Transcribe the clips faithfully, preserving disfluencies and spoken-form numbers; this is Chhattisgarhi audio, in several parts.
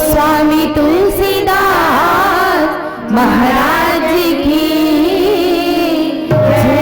स्वामी तुलसीदास महाराज की जय।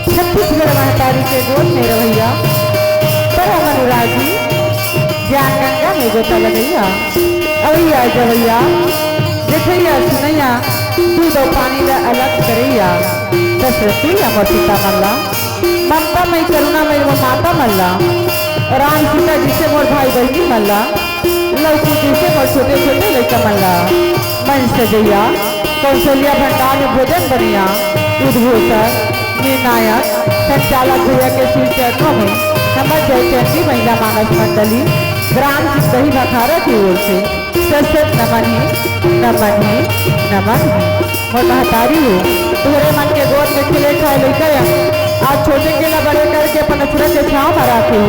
छत्तीसगढ़ महतारी के गोद में रवैया, परम अनुरागी, ज्ञान गंगा में गोता लगैया। अवैया जवैया, देखैया सुनैया, दूध अउ पानी ला अलग करैया, दशरथ या मोर पिता मन ला, ममता मई करुणा मई वो माता मन ला, राम सीता जइसे मोर भाई बहिनी मन ला, लौकी जइसे मोर छोटे छोटे लइका मन ला। मन सजैया, कौशल्या भंडार में भोजन बनैया, उद्घोषक, निर्णायक, संचालक भैया के श्री चरणों में नमन। जय चंडी महिला मानस मंडली, ग्राम सिंदही भखारा की ओर से सत सत नमन हे, नमन हे, नमन हे। मोर महतारी हो, तोहरे मन के गोद में खेले खाए लइका या, आज छोटे के ला बड़े करके अपन अचरा के छांव में राखे हो।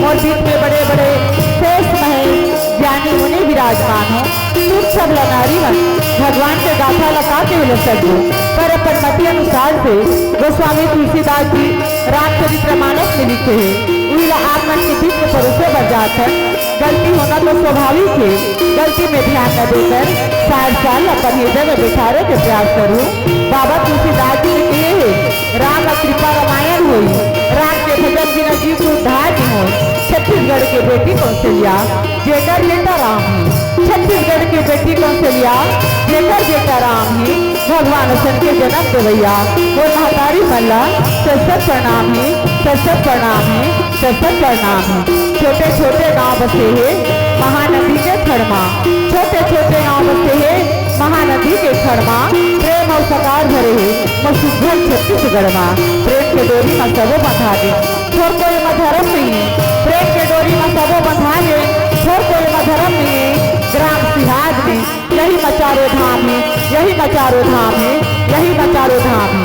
मोर बीच में बड़े बड़े श्रेष्ठ महेश ज्ञानी मुनि विराजमान हो। तुम सब ला नारी मन भगवान के गाथा ला का कहे ला सकबो, पर अपन मति अनुसार से गोस्वामी तुलसीदास जी रामचरित्र मानस में लिखे हे, उही ला आप मन के बीच में परोसे बर जात हे। गलती होना तो स्वाभाविक हे, गलती में ध्यान न देकर सार साल अपन हृदय में बिठारे के प्रयास करूं। बाबा तुलसीदास जी ने कहे हे, राम कृपा रामायण होई, राम के भजन बिना जीव के उद्धार नहीं होई। छत्तीसगढ़ के बेटी कौशल्या, जेकर बेटा राम हे। छत्तीसगढ़ के बेटी कौशल्या, जेकर बेटा राम हे, भगवान असन के जनम देवैया। मोर महतारी मन ला सत सत प्रणाम हे, सत सत प्रणाम हे, सत सत प्रणाम हे। छोटे छोटे गांव बसे हे महानदी के खड़ मा, छोटे छोटे गांव बसे हे महानदी के खड़ मा, प्रेम अउ सकार भरे हे मोर सुघर छत्तीसगढ़ मा। प्रेम के डोरी मा सबो बंधा दे, छोर कोई मा धरम नइ हे। प्रेम के डोरी मा सबो बंधा हे, छोर कोई मा धरम नइ हे। ग्राम सिहाद में यही मा चारों धाम हे, यही मा चारों धाम हे, यही मा चारों धाम हे।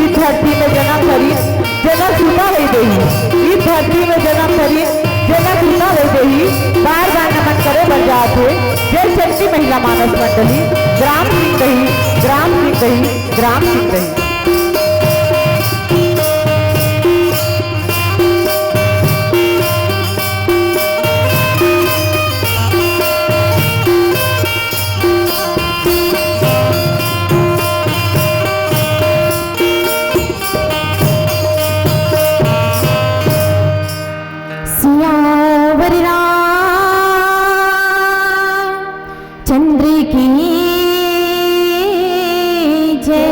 इस धरती में जनम धरी, जेकर सुता ले देही। इस धरती में जनम धरी, जेकर सुता ले देही। बार बार नमन करे बर जात हे जय शक्ति महिला मानस मंडली, ग्राम सिंदही, ग्राम सिंदही, ग्राम सिंदही। सियावर रामचंद्र की जय।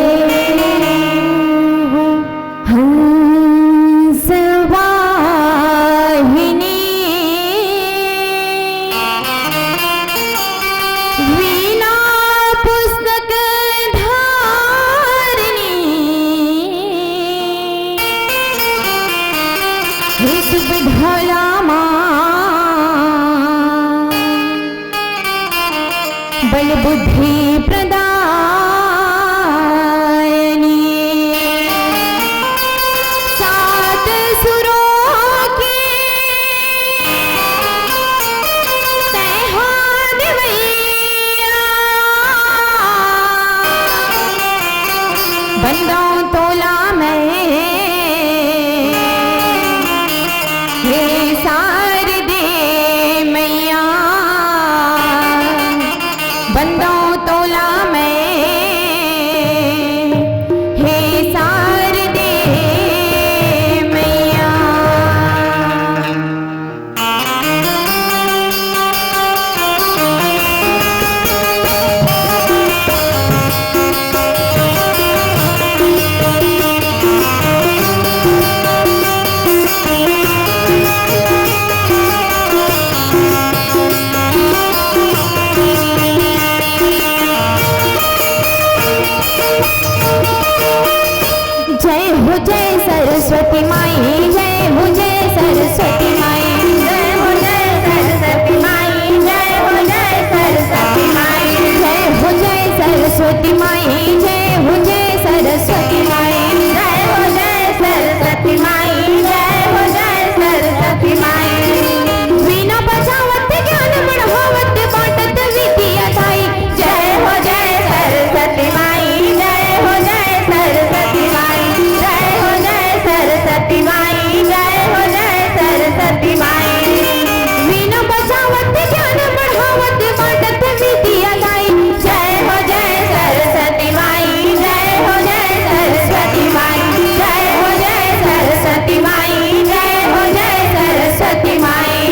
हंस वाहिनी वीणा पुस्तक धारिणी, हे शुभ ढोला माँ, बल बुद्धि प्रदायनी, सात सुरों शारदे मैया, बंदों तोला मैं, हे शारदे मैया। जय हो जय सरस्वती माई, जय हो जय सरस्वती माई, जय हो जय सरस्वती माई, जय हो जय सरस्वती माई, जय हो जय सरस्वती माई, जय हो जय सरस्वती माई, जय हो जय सरस्वती माई, जय हो जय सरस्वती माई। वीणा बजावत ज्ञान बढ़ावत बाटत विद्या दाई। जय हो जय सरस्वती माई, जय हो जय सरस्वती माई, जय हो जय सरस्वती माई, जय हो जय सरस्वती माई। वीणा बजावत ज्ञान बढ़ावत बाटत विद्या दाई। जय हो जय सरस्वती माई, जय हो जय सरस्वती माई, जय हो जय सरस्वती माई, जय हो जय सरस्वती माई।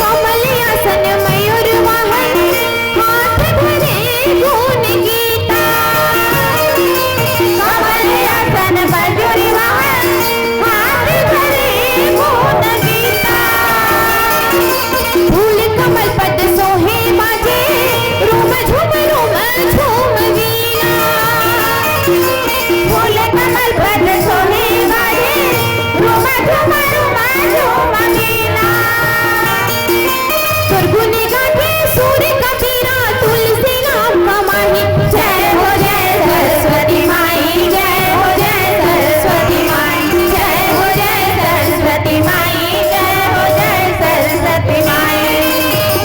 कमल आसन मयूर वाहन, हाथ धरे गुण गीता। कमल आसन मयूर वाहन, हाथ धरे गुण गीता। फूल कमल पद सोहे बाजे, रूम झूम रूम झूम वीणा। फूल कमल पद सोहे बाजे, रूम झूम रूम झूम वीणा। तोर गुण गाथे सूर कबीरा, तुलसी नाम कमाही। जय हो जय सरस्वती माई, जय हो जय सरस्वती माई, जय हो जय सरस्वती माई, जय हो जय सरस्वती माई।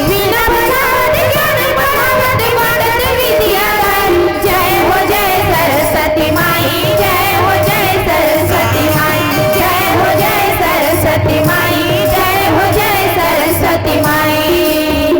वीणा बजावत ज्ञान बढ़ावत बाटत विद्या दाई। जय हो जय सरस्वती माई, जय हो जय सरस्वती माई, जय हो जय सरस्वती माई, जय हो जय सरस्वती माई।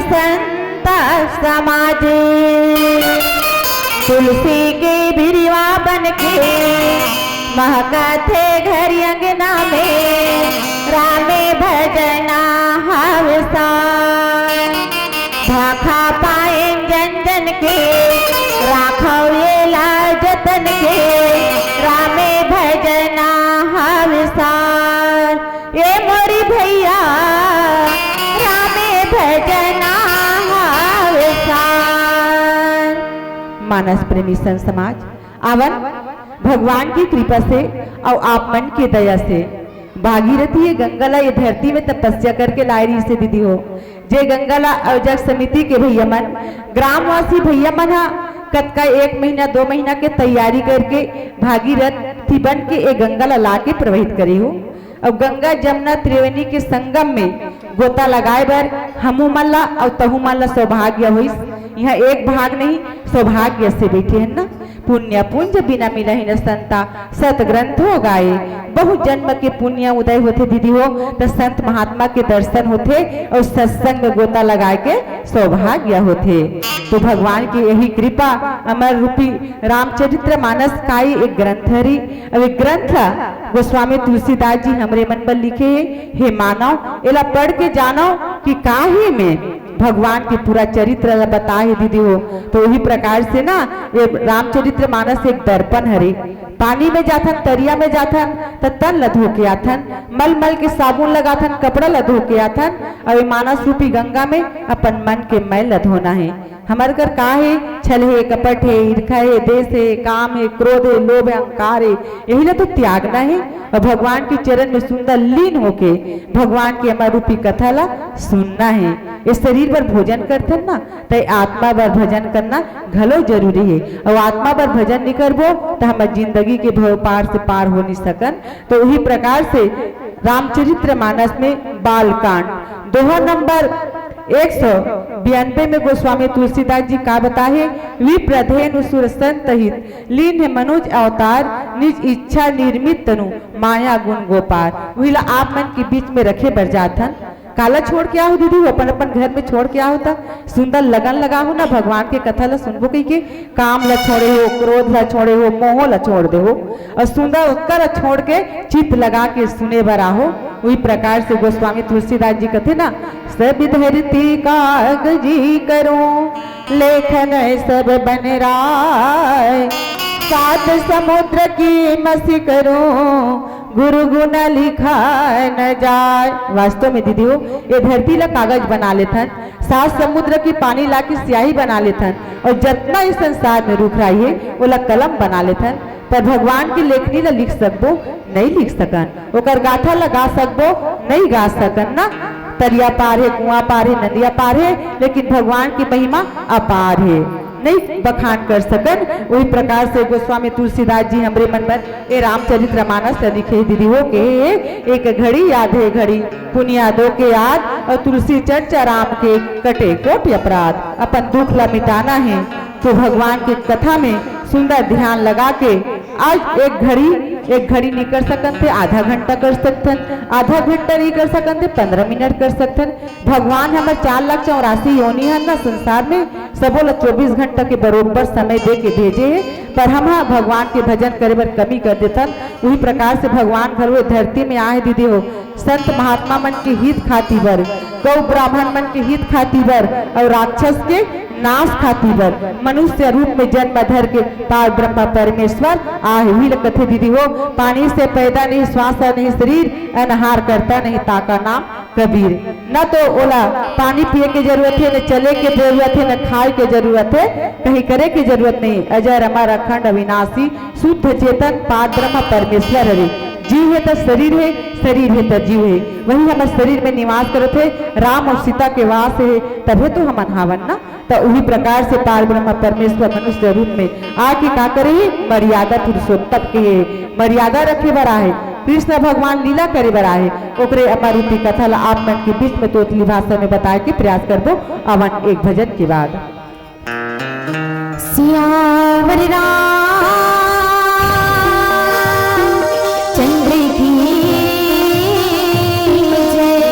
संत समाज। तुलसी के बिरिवा बन के महकथे घर अंगना में, रामे भजना हवसा। भाखा पाएन जन जन के, राखव ये ला जतन के, रामे भजना हवसा। ए मोरी भैया, रामे भजना हवसा। मानस प्रेमी संत समाज, आवन भगवान की कृपा से अउ आप मन के दया से भागीरथी ये गंगा ला ये धरती में तपस्या करके लाए रहिसे दीदी हो। जे गंगा ला अयोजक समिति के भैया मन, ग्रामवासी भैया मन हा कतका एक महीना दो महीना के तैयारी करके भागीरथी बन के ये गंगा ला ला के प्रवाहित करे हो। अउ गंगा जमुना त्रिवेणी के संगम में गोता लगाए बर हमू मन ला अउ तहू मन ला सौभाग्य होइस। यहाँ एक भाग नहीं, सौभाग्य से बैठे हन ना। पुण्य पुंज बिना मिलहि न संता, सत ग्रंथो गाए। बहु जन्म के पुण्य उदय होथे दीदी हो, त संत महात्मा के दर्शन होथे अउ सत्संग में गोता लगाए के सौभाग्य होथे। तो भगवान की यही कृपा, अमर रूपी रामचरित्र मानस काई एक ग्रंथ हरी। अब एक ग्रंथ ला गोस्वामी तुलसीदास जी हमरे मन बर लिखे हे। हे मानव, एला पढ़ के जानव कि काहे में भगवान के पूरा चरित्र ला बताए हे दीदी हो। तो वही प्रकार से ना, ये रामचरित्र मानस एक दर्पण हरे। पानी में जाथन, तरिया में जाथन, त तन ला धो के आथन, मल मल के साबुन लगाथन, कपड़ा ला धो के आथन, अउ ये मानस रूपी गंगा में अपन मन के मैल ला धोना हे। हमर कर का हे? छल हे, कपट हे, ईर्खा हे, द्वेष हे, काम हे, क्रोध हे, लोभ हे, अहंकार हे, यही ला तो त्यागना हे अउ भगवान के चरण में सुंदर लीन होके भगवान के अमर रूपी कथा ला सुनना हे। ये शरीर बर भोजन करथन ना, त आत्मा बर भजन करना घलो जरूरी हे। अउ आत्मा बर भजन नइ करबो, त हमर जिंदगी के भव पार से पार हो नइ सकन। तो उही प्रकार से रामचरित्र मानस में बालकांड दोहा नंबर एक सौ बयानबे में गोस्वामी तुलसीदास जी का बताए हे, विप्र धेनु सुर संत हित, लीन हे मनुज अवतार, निज इच्छा निर्मित तनु, माया गुण गोपार। उही ला आप मन के बीच में रखे बर जाथन। काला छोड़ के आहो दीदी, अपन अपन घर में छोड़ के आहो त सुंदर लगन लगाहो ना, भगवान के कथा ला सुनबो कहिके। काम ला छोड़े हो, क्रोध ला छोड़े हो, मोह ला छोड़ दे हो, अउ सुंदर ओकर ला छोड़ के चित्त लगा के सुने बर आहो। उही प्रकार से गोस्वामी तुलसीदास जी कथे ना, सब धरती कागजी करो, लेखन सब बन राय, सात समुद्र की मसी करो, गुरु गुण लिखा न जाय। वास्तव में दीदी हो, ये धरती ला कागज बना लेथन, सात समुद्र की पानी ला के स्याही बना लेथन, अउ जतना इस संसार में रूख राई हे, ओला कलम बना लेथन, पर भगवान की लेखनी ला लिख सकबो? नइ लिख सकन। ओकर गाथा ला गा सकबो? नइ गा सकन ना। तरिया पार हे, कुआं पार हे, नदिया पार हे, लेकिन भगवान की महिमा अपार हे, नइ बखान कर सकन। उही प्रकार से गोस्वामी तुलसीदास जी हमरे मन बर ए रामचरित्र मानस ला लिखे दीदी हो के, एक घड़ी याद हे घड़ी, पुनिया दो के याद, अउ तुलसी चर्चा राम के, कटे कोटि अपराध। अपन दुख ला मिटाना हे तो भगवान के कथा में सुंदर ध्यान लगा के आज एक घड़ी, एक घड़ी नइ कर सकन थे, आधा घंटा कर सकथन, आधा घंटा नइ कर सकन थे, पंद्रह मिनट कर सकथन। भगवान हमर चार लाख चौरासी योनि हन ना संसार में, सबो ला चौबीस घंटा के बरोबर समय दे के भेजे हे, पर हम हा भगवान के भजन करे बर कमी कर देथन। उही प्रकार से भगवान घलो ए धरती में आए दीदी हो, संत महात्मा मन के हित खातिर बर, गौ ब्राह्मण मन के हित खातिर बर, अउ राक्षस के नाश खातिर बर मनुष्य रूप में जन्म धर के पार ब्रह्म परमेश्वर आहे। उही ल कथे दीदी हो, पानी से पैदा नहीं श्वास नहीं शरीर, अनहार करता नहीं ताका नाम कबीर। न तो ओला पानी पिए के जरूरत हे, न चले के जरूरत हे, न खाए के जरूरत हे, कहीं करे के जरूरत नहीं। अजर अमर अखंड अविनाशी शुद्ध चेतन पार ब्रह्म परमेश्वर हरे। जीव हे त शरीर हे, शरीर हे त जीव हे। वही हमर शरीर में निवास करत हे, राम अउ सीता के वास हे, तभे तो हमन हावन ना। त उही प्रकार से पार ब्रह्म परमेश्वर मनुष्य रूप में आके का करे हे? मर्यादा पुरुषोत्तम के हे, मर्यादा रखे बर आहे। कृष्ण भगवान लीला करे बर आहे, ओकरे अमर रूपी कथा ला आप मन के बीच में तोतली भाषा में बताए के प्रयास करबो। आवन एक भजन के बाद। सियावर रामचंद्र की जय।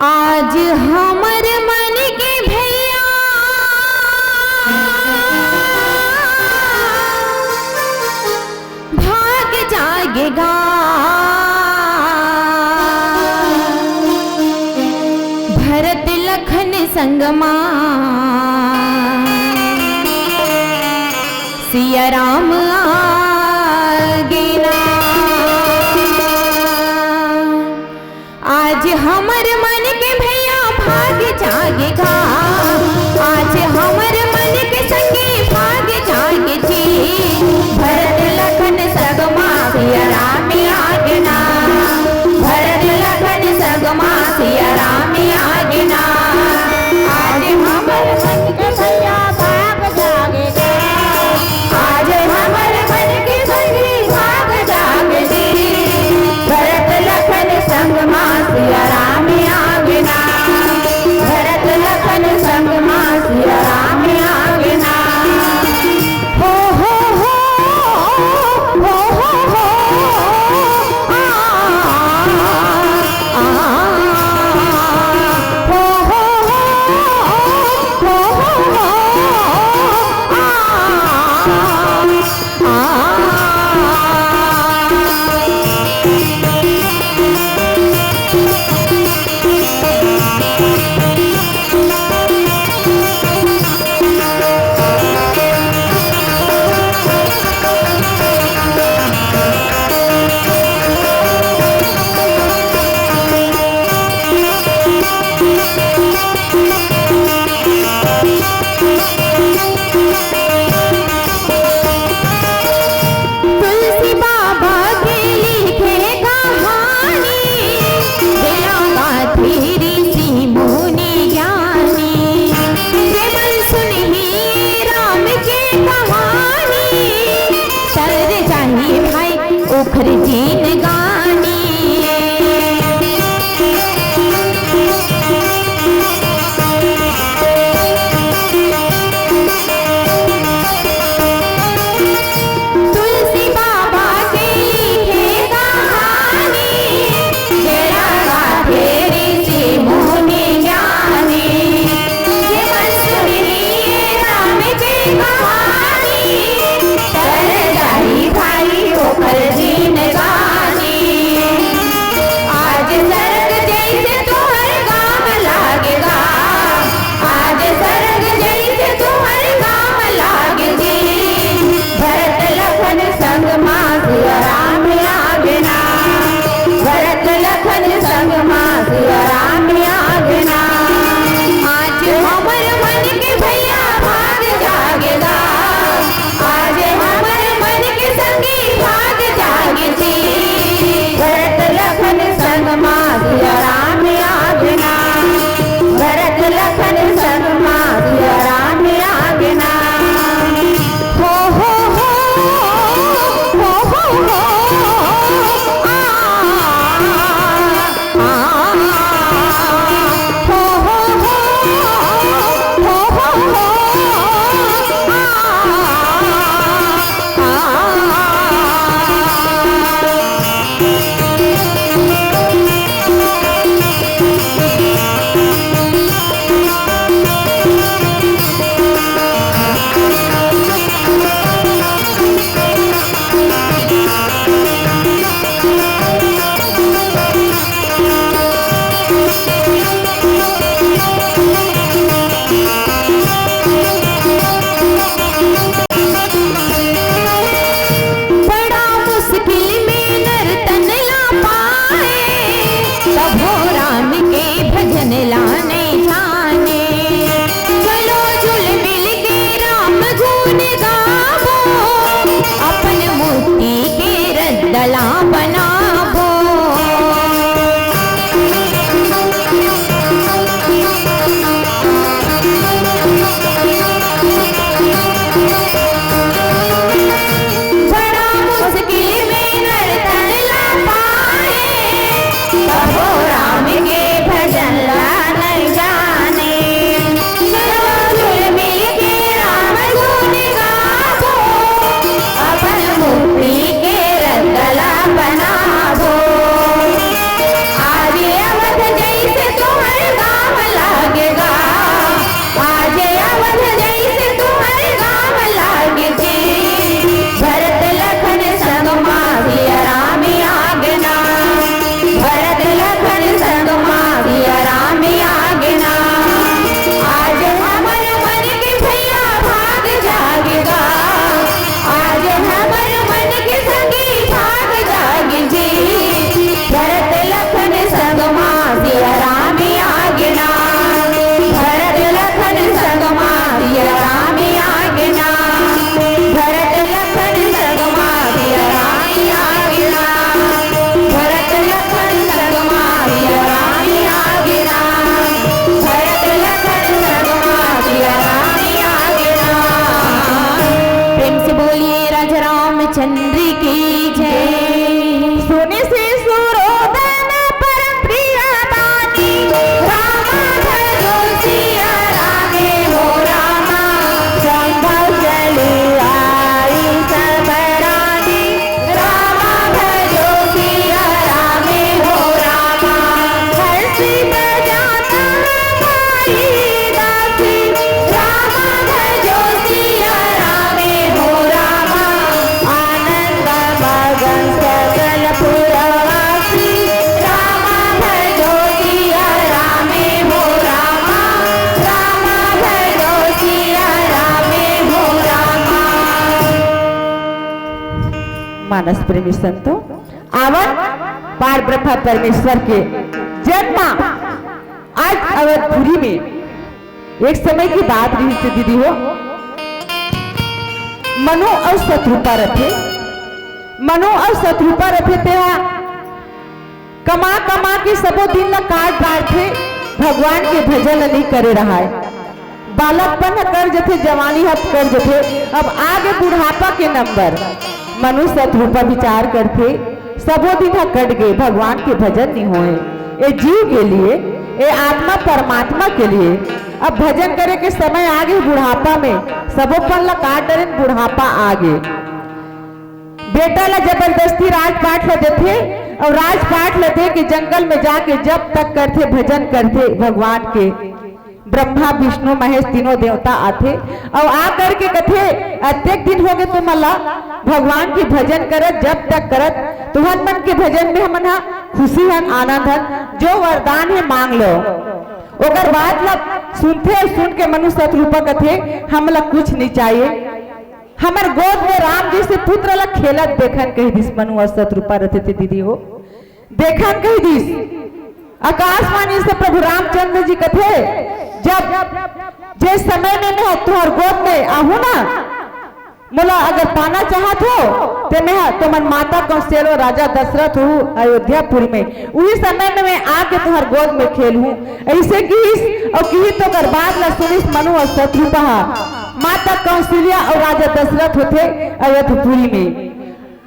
आज गे गा। भरत लखन संग मा सिया राम आगे ना। आज हमर मन के भैया भाग जागे गा, आज हमर मन के संगी भाग जागे जी। भरत लखन संग मा सिया राम आगे ना, भरत लखन संग मा सिया राम आगे ना। आज हमर मन के भैया भाग जागे गा, आज हमर मन के संगी भाग जागे जी। भरत लखन संग मा सिया राम आगे ना, भरत लखन संग मा सिया राम आगे ना। हो, हो, हो, हो, हो, हो, आ, आ, आ, हो, हो, हो, हो, हो, हो, आ, आ। तुलसी बाबा के लिखे कहानी, जेला गाथे ऋषि मुनि ज्ञानी। जेमन सुनही राम के कहानी, तर जाही भाई ओखर जिनगानी। तुलसी बाबा के लिखे कहानी, जेला गाथे ऋषि मुनि ज्ञानी। जेमन सुनही राम के कहानी, तर जाही भाई ओखर जिनगानी। आज सरग जइसे तुँहर गाँव लागे गा, आज सरग जइसे तुँहर गाँव लागे जी। भरत लखन संग मा सिया राम आगे ना, भरत लखन संग मा सिया राम आगे ना। आज हमर मन के भैया भाग जागे गा, आज हमर मन के संगी भाग जागे जी। भरत लखन संग मा सिया राम आगे ना, भरत लखन संग मा सिया राम आगे ना। हो, हो, हो, हो, हो, हो, आ, आ, आ, हो, हो, हो, हो, हो, हो, आ, आ, आ। बड़ा मुश्किल में नर तन ला पाए, तभो राम के भजन ला नइ जाने। चलो जुल मिल के राम गुण गाबो, अपन मुक्ति के रद्दा ला बनाबो। बड़ा मुश्किल में नर तन ला पाए, तभो राम के भजन ला नइ जाने। चलो जुल मिल के राम गुण गाबो, अपन मुक्ति के रद्दा ला मानस प्रेमी संतो, आवन पार ब्रह्मा परमेश्वर के जन्म आज अवधपुरी में। एक समय की बात रहिस दीदी हो, मनु अउ शतरूपा रथे। मनु अउ शतरूपा रथे, तेहा कमा कमा के सबो दिन ला काट डारथे, भगवान के भजन ला नइ करे रहय। बालकपन ह कर जथे, जवानी ह कर जथे, अब आगे बुढ़ापा के नंबर। मनु शतरूपा विचार करथे, सबो दिन ह कट गे, भगवान के भजन नइ होए। ए जीव के लिए, ए आत्मा परमात्मा के लिए अब भजन करे के समय आगे बुढ़ापा में, सबो पन ला काट डरेन, बुढ़ापा आगे। बेटा ला जबरदस्ती राजपाट ला देथे अउ राजपाट ला दे के जंगल में जाके जप तप करथे, भजन करथे भगवान के। ब्रह्मा, विष्णु, महेश तीनों देवता आथे अउ आ करके कथे, "अतेक दिन हो गे तुमन ला भगवान के भजन करत, जप तप करत, तुहन मन के भजन में हमन हा खुशी हन, आनंद हन, जो वरदान हे मांग लो।" ओकर बात ला सुनथे अउ सुन के मनु शतरूपा कथे, "हमला कुछ नइ चाहिए।" हमर गोद में राम जइसे पुत्र ला खेलत देखन कहि दिस मनु अउ शतरूपा रथे ते दीदी हो। देखन कहि दिस। आकाशवाणी से प्रभु रामचंद्र जी कथे, "जब जे समय में मैं तुहर गोद में आहूं ना, मोला अगर पाना चाहत हो, ते मैं तुमन माता कौशल्या, राजा दशरथ हो अयोध्यापुरी में, उही समय में मैं आके तुहर गोद में खेलहूं।" अइसे किहिस अउ किहिस तो ओकर बात ला सुनिस मनु अउ शतरूपा हा। माता कौशल्या अउ राजा दशरथ होथे अवधपुरी में।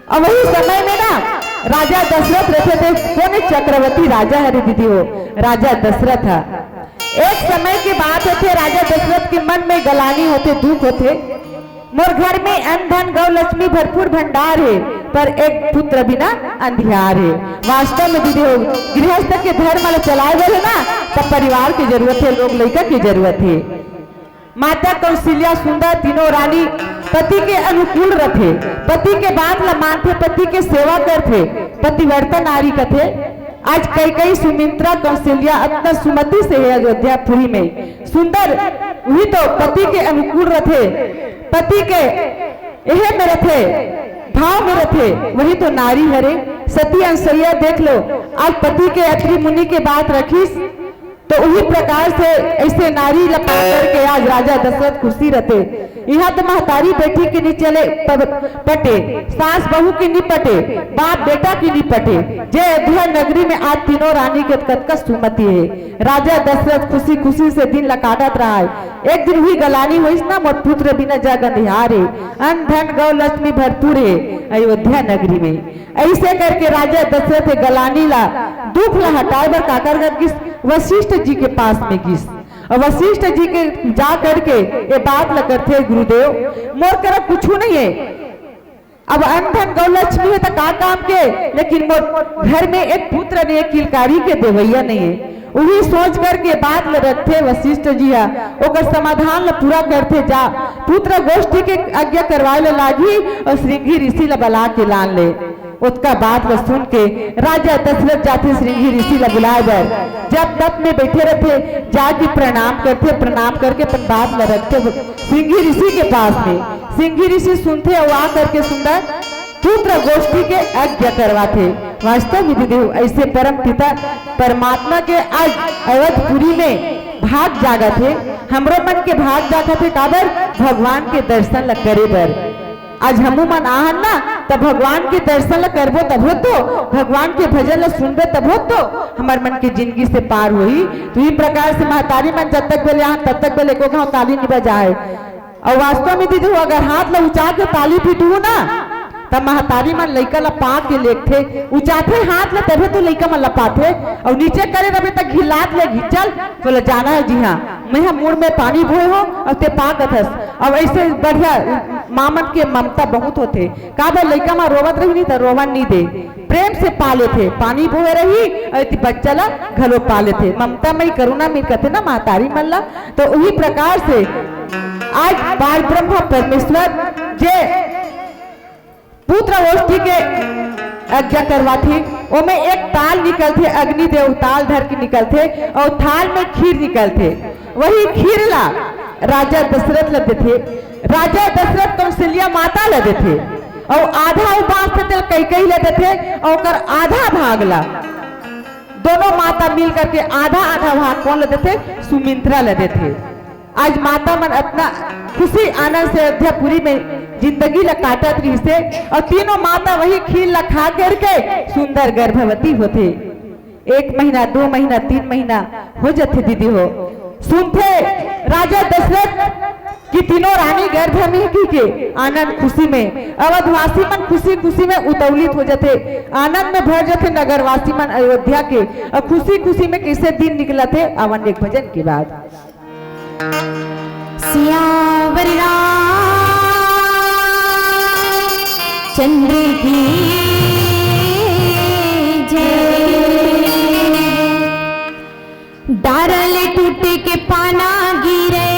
अउ वही समय में ना राजा दशरथ रथे ते कोन चक्रवर्ती राजा हरे दीदी हो, राजा दशरथ हा। एक समय के बात होथे, राजा दशरथ के मन में गलानी होथे, दुख होथे, "मोर घर में अन्न धन गौ लक्ष्मी भरपूर भंडार हे, पर एक पुत्र बिना अंधियार हे।" वास्तव में दीदी हो, गृहस्थ के धर्म ला चलाए बर हे ना, तब परिवार के जरूरत हे, लोग लइका के जरूरत हे। माता कौशल्या, सुंदर तीनों रानी पति के अनुकूल रथे, पति के बात ला मानथे, पति के सेवा करथे, पतिव्रता नारी कथे। आज कैकेयी, सुमित्रा, कौशल्या अतना सुमति से हे अयोध्यापुरी में। सुंदर, उही तो पति के अनुकूल रथे, पति के एहे में रथे, भाव में रथे, वही तो नारी हरे। सती अनसुईया देख लो, आज पति के अत्रि मुनि के बात रखिस, तो उही प्रकार से अइसे नारी ला पा करके आज राजा दशरथ खुशी रथे। इहाँ तो महतारी बेटी के नी चले प-, पटे, सास बहू के नी पटे, बाप बेटा के नी पटे। जे अयोध्या नगरी में आज तीनों रानी के कतका सुमति हे, राजा दशरथ खुशी खुशी से दिन ला काटत रहय। एक दिन उही गलानी होइस ना, "मोर पुत्र बिना जग अंधियार हे, अन्न धन गौ लक्ष्मी भरपूर हे अयोध्या नगरी में।" अइसे करके राजा दशरथ के गलानी ला, दुख ला हटाए बर काकर कर गिस, वशिष्ठ जी के पास में गिस। अउ वशिष्ठ जी के जा करके ये बात ला करथे, "गुरुदेव, मोर करा कुछु नइ हे, अब अन्न धन गौ लक्ष्मी हे त का काम के, लेकिन मोर घर में एक पुत्र नइ हे, किलकारी के देवइया नइ हे।" उही सोच करके बात ल रखथे वशिष्ठ जी ह, ओकर समाधान ल पूरा करथे। जा, पुत्र गोष्ठी के आज्ञा करवाए ल लागही अउ श्रृंगी ऋषि ल बला के लान ले। ओतका बात ल सुन के राजा दशरथ जाथे श्रृंगी ऋषि ल बुलाए बर। जब तप में बैठे रथे, जाके प्रणाम करथे, प्रणाम करके अपन बात ल रखथे श्रृंगी ऋषि के पास में। श्रृंगी ऋषि सुनथे अउ आ करके सुंदर पुत्र गोष्ठी के आज्ञा करवाथे। वास्तव में दीदी हो, अइसे परम पिता परमात्मा के आज अवधपुरी में भाग जागत हे, हमरो मन के भाग जागत हे। काबर? भगवान के दर्शन ल करे बर। आज हमू मन आहन ना, त भगवान के दर्शन ल करबो तभो तो, भगवान के भजन ल सुनबे तभो तो हमर मन के जिंदगी से पार होही। तो ई प्रकार से महतारी मन जब तक बेले आहन, तब तक बेले एको घाव ताली नि बजाए। अउ वास्तव में दीदी हो, अगर हाथ ल उचा के ताली पीटहू ना, त महतारी मन लइका ल पा के लेगथे, उचाथे हाथ ल तभे तो लइका मन ल पाथे, अउ नीचे करे रहिबे त घिल्लात लेगही, "चल, तोला जाना हे जी, हाँ, मैं ह मुड़ में पानी बोहे हो अउ ते पा कथस।" अउ अइसे बढ़िया माँ मन के ममता बहुत होथे। काबर लइका मन रोवत रही नी त रोवन नी दे, प्रेम से पा लेथे, पानी बोहे रही अउ एती बच्चा ल घलो पा लेथे। ममता मई करुणा मई कथे ना महतारी मन ल, तो उही प्रकार से आज पार ब्रह्म परमेश्वर जे पुत्र गोष्ठी के आज्ञा करवाथे, ओमे एक ताल निकलथे, अग्निदेव ताल धर के निकलथे अउ थाल में खीर निकलथे। वही खीर ला राजा दशरथ ला देथे, राजा दशरथ कौशल्या माता ला देथे। अउ आधा उपवास से तेल कैकेयी ल देथे, अउ ओकर आधा भाग ला दोनों माता मिल करके आधा आधा भाग कोन ल देथे? सुमित्रा ल देथे। आज माता मन अतना खुशी आनंद से अयोध्यापुरी में जिंदगी ल काटत रहिसे, अउ तीनों माता वही खीर ल खा करके सुंदर गर्भवती होथे। एक महीना, दो महीना, तीन महीना हो जाथे दीदी हो। सुनथे राजा दशरथ कि तीनों रानी गर्भ में ही के आनंद खुशी में, अवधवासी मन खुशी खुशी में उतौलित हो जाथे, आनंद में भर जाथे नगरवासी मन अयोध्या के। अउ खुशी खुशी में कैसे दिन निकलथे, आवन एक भजन के बाद। सियावर रामचंद्र की जय। डारा ले टूट के पाना गिरे,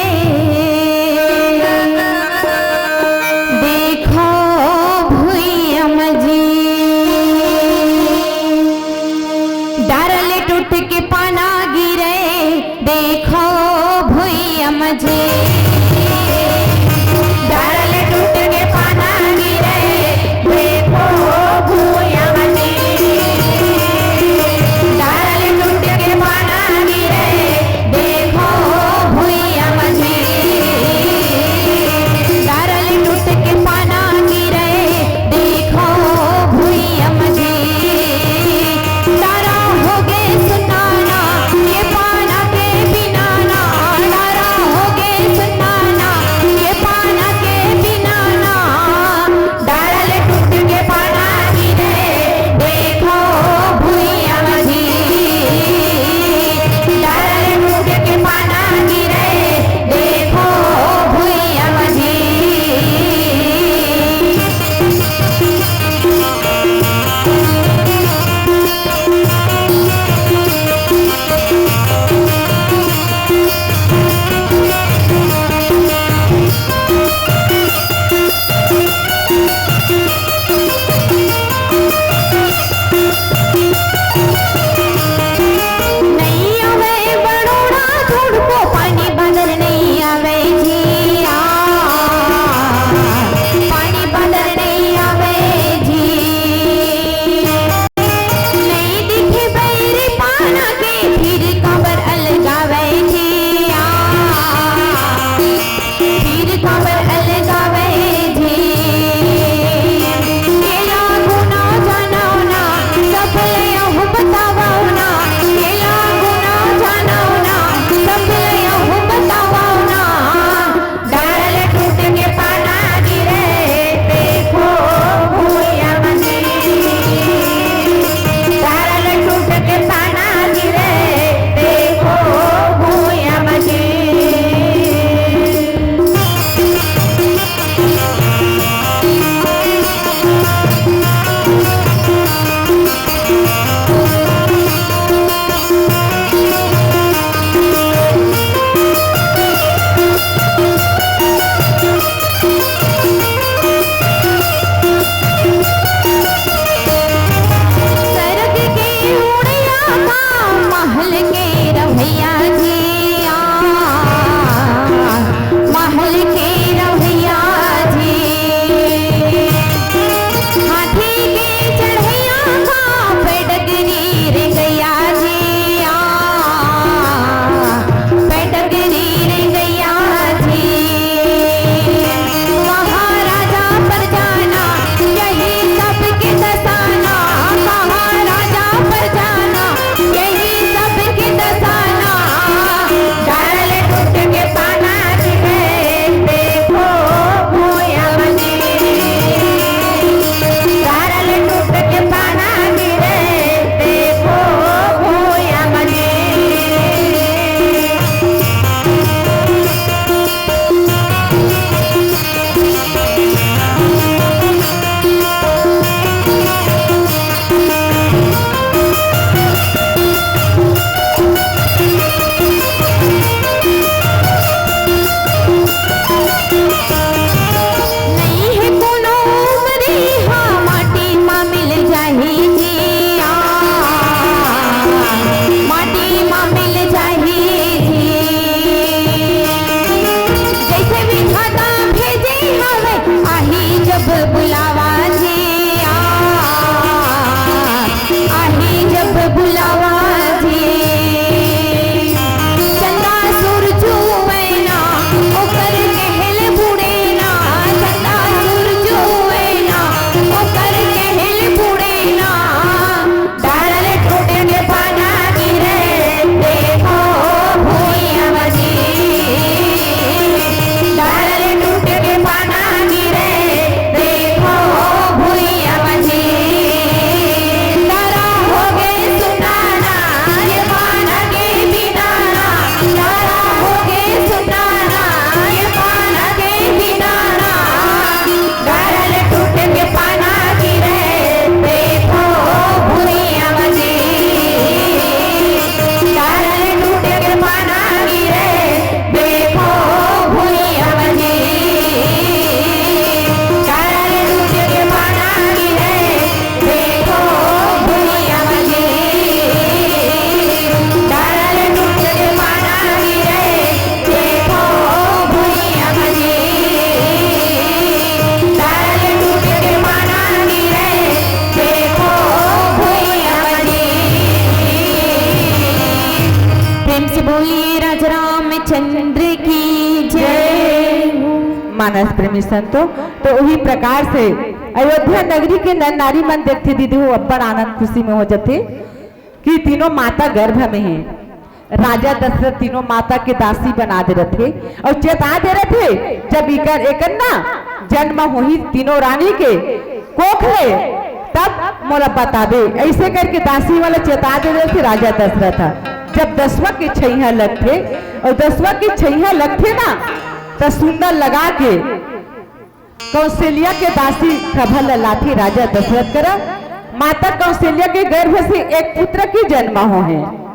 देखो भुइयां मजी। डारा ले टूट के पाना गिरे, देखो भुइयां मजी। डारा ले टूट के पाना गिरे, देखो चंद्र की जय। मानस प्रेमी संतो, तो वही प्रकार से अयोध्या नगरी के नर नारी मन देखथे दीदी हो, अब्बड़ आनंद खुशी में हो जाथे कि तीनों माता गर्भ में हे। राजा दशरथ तीनों माता के दासी बना दे रथे और चेता दे रथे, जब इकर, एकर ना जन्म होही तीनों रानी के कोख ले, तब मोला बताबे। ऐसे करके दासी वाला चेता दे रथे राजा दशरथ ह। जब दसवा के छैया लगथे और दसवा के छैया लगथे ना, त सुंदर लगा के कौशल्या के दासी खबर ल लाथे राजा दशरथ करा। माता कौशल्या के गर्भ से एक पुत्र के जन्म होहे।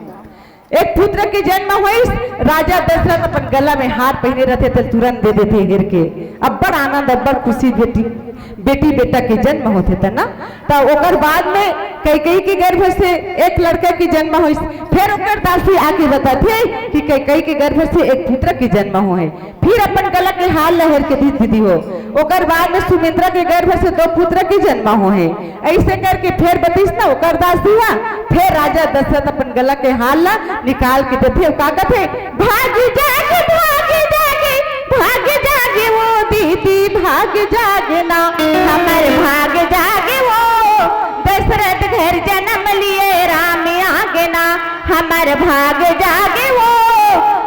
एक पुत्र के जन्म होइस। राजा दशरथ अपन गला में हार पहिने रथे, तेल तुरंत दे देथे हेर के। अब्बड़ आनंद, अब्बड़ खुशी, बेटी, बेटी बेटा के जन्म होथे त ना। त ओकर बाद में कैकेयी के गर्भ से एक लड़का के जन्म होइस। फिर ओकर दासी आके बताथे कि कैकेयी के गर्भ से एक पुत्र के जन्म होहे। फिर अपन गला के हार ल हेर के दीस दीदी हो। ओकर बाद में सुमित्रा के गर्भ से दो पुत्र के जन्म होहे। ऐसे करके फिर बतिस ना ओकर दासी हा, फिर राजा दशरथ अपन गला के हार ला निकाल के देथे, अउ का कथे, "भाग जागे, भाग जागे, भाग जागे वो दीदी, भाग जागे ना, हमर भाग जागे वो, दशरथ घर जन्म लिए राम आगे ना, हमर भाग जागे वो,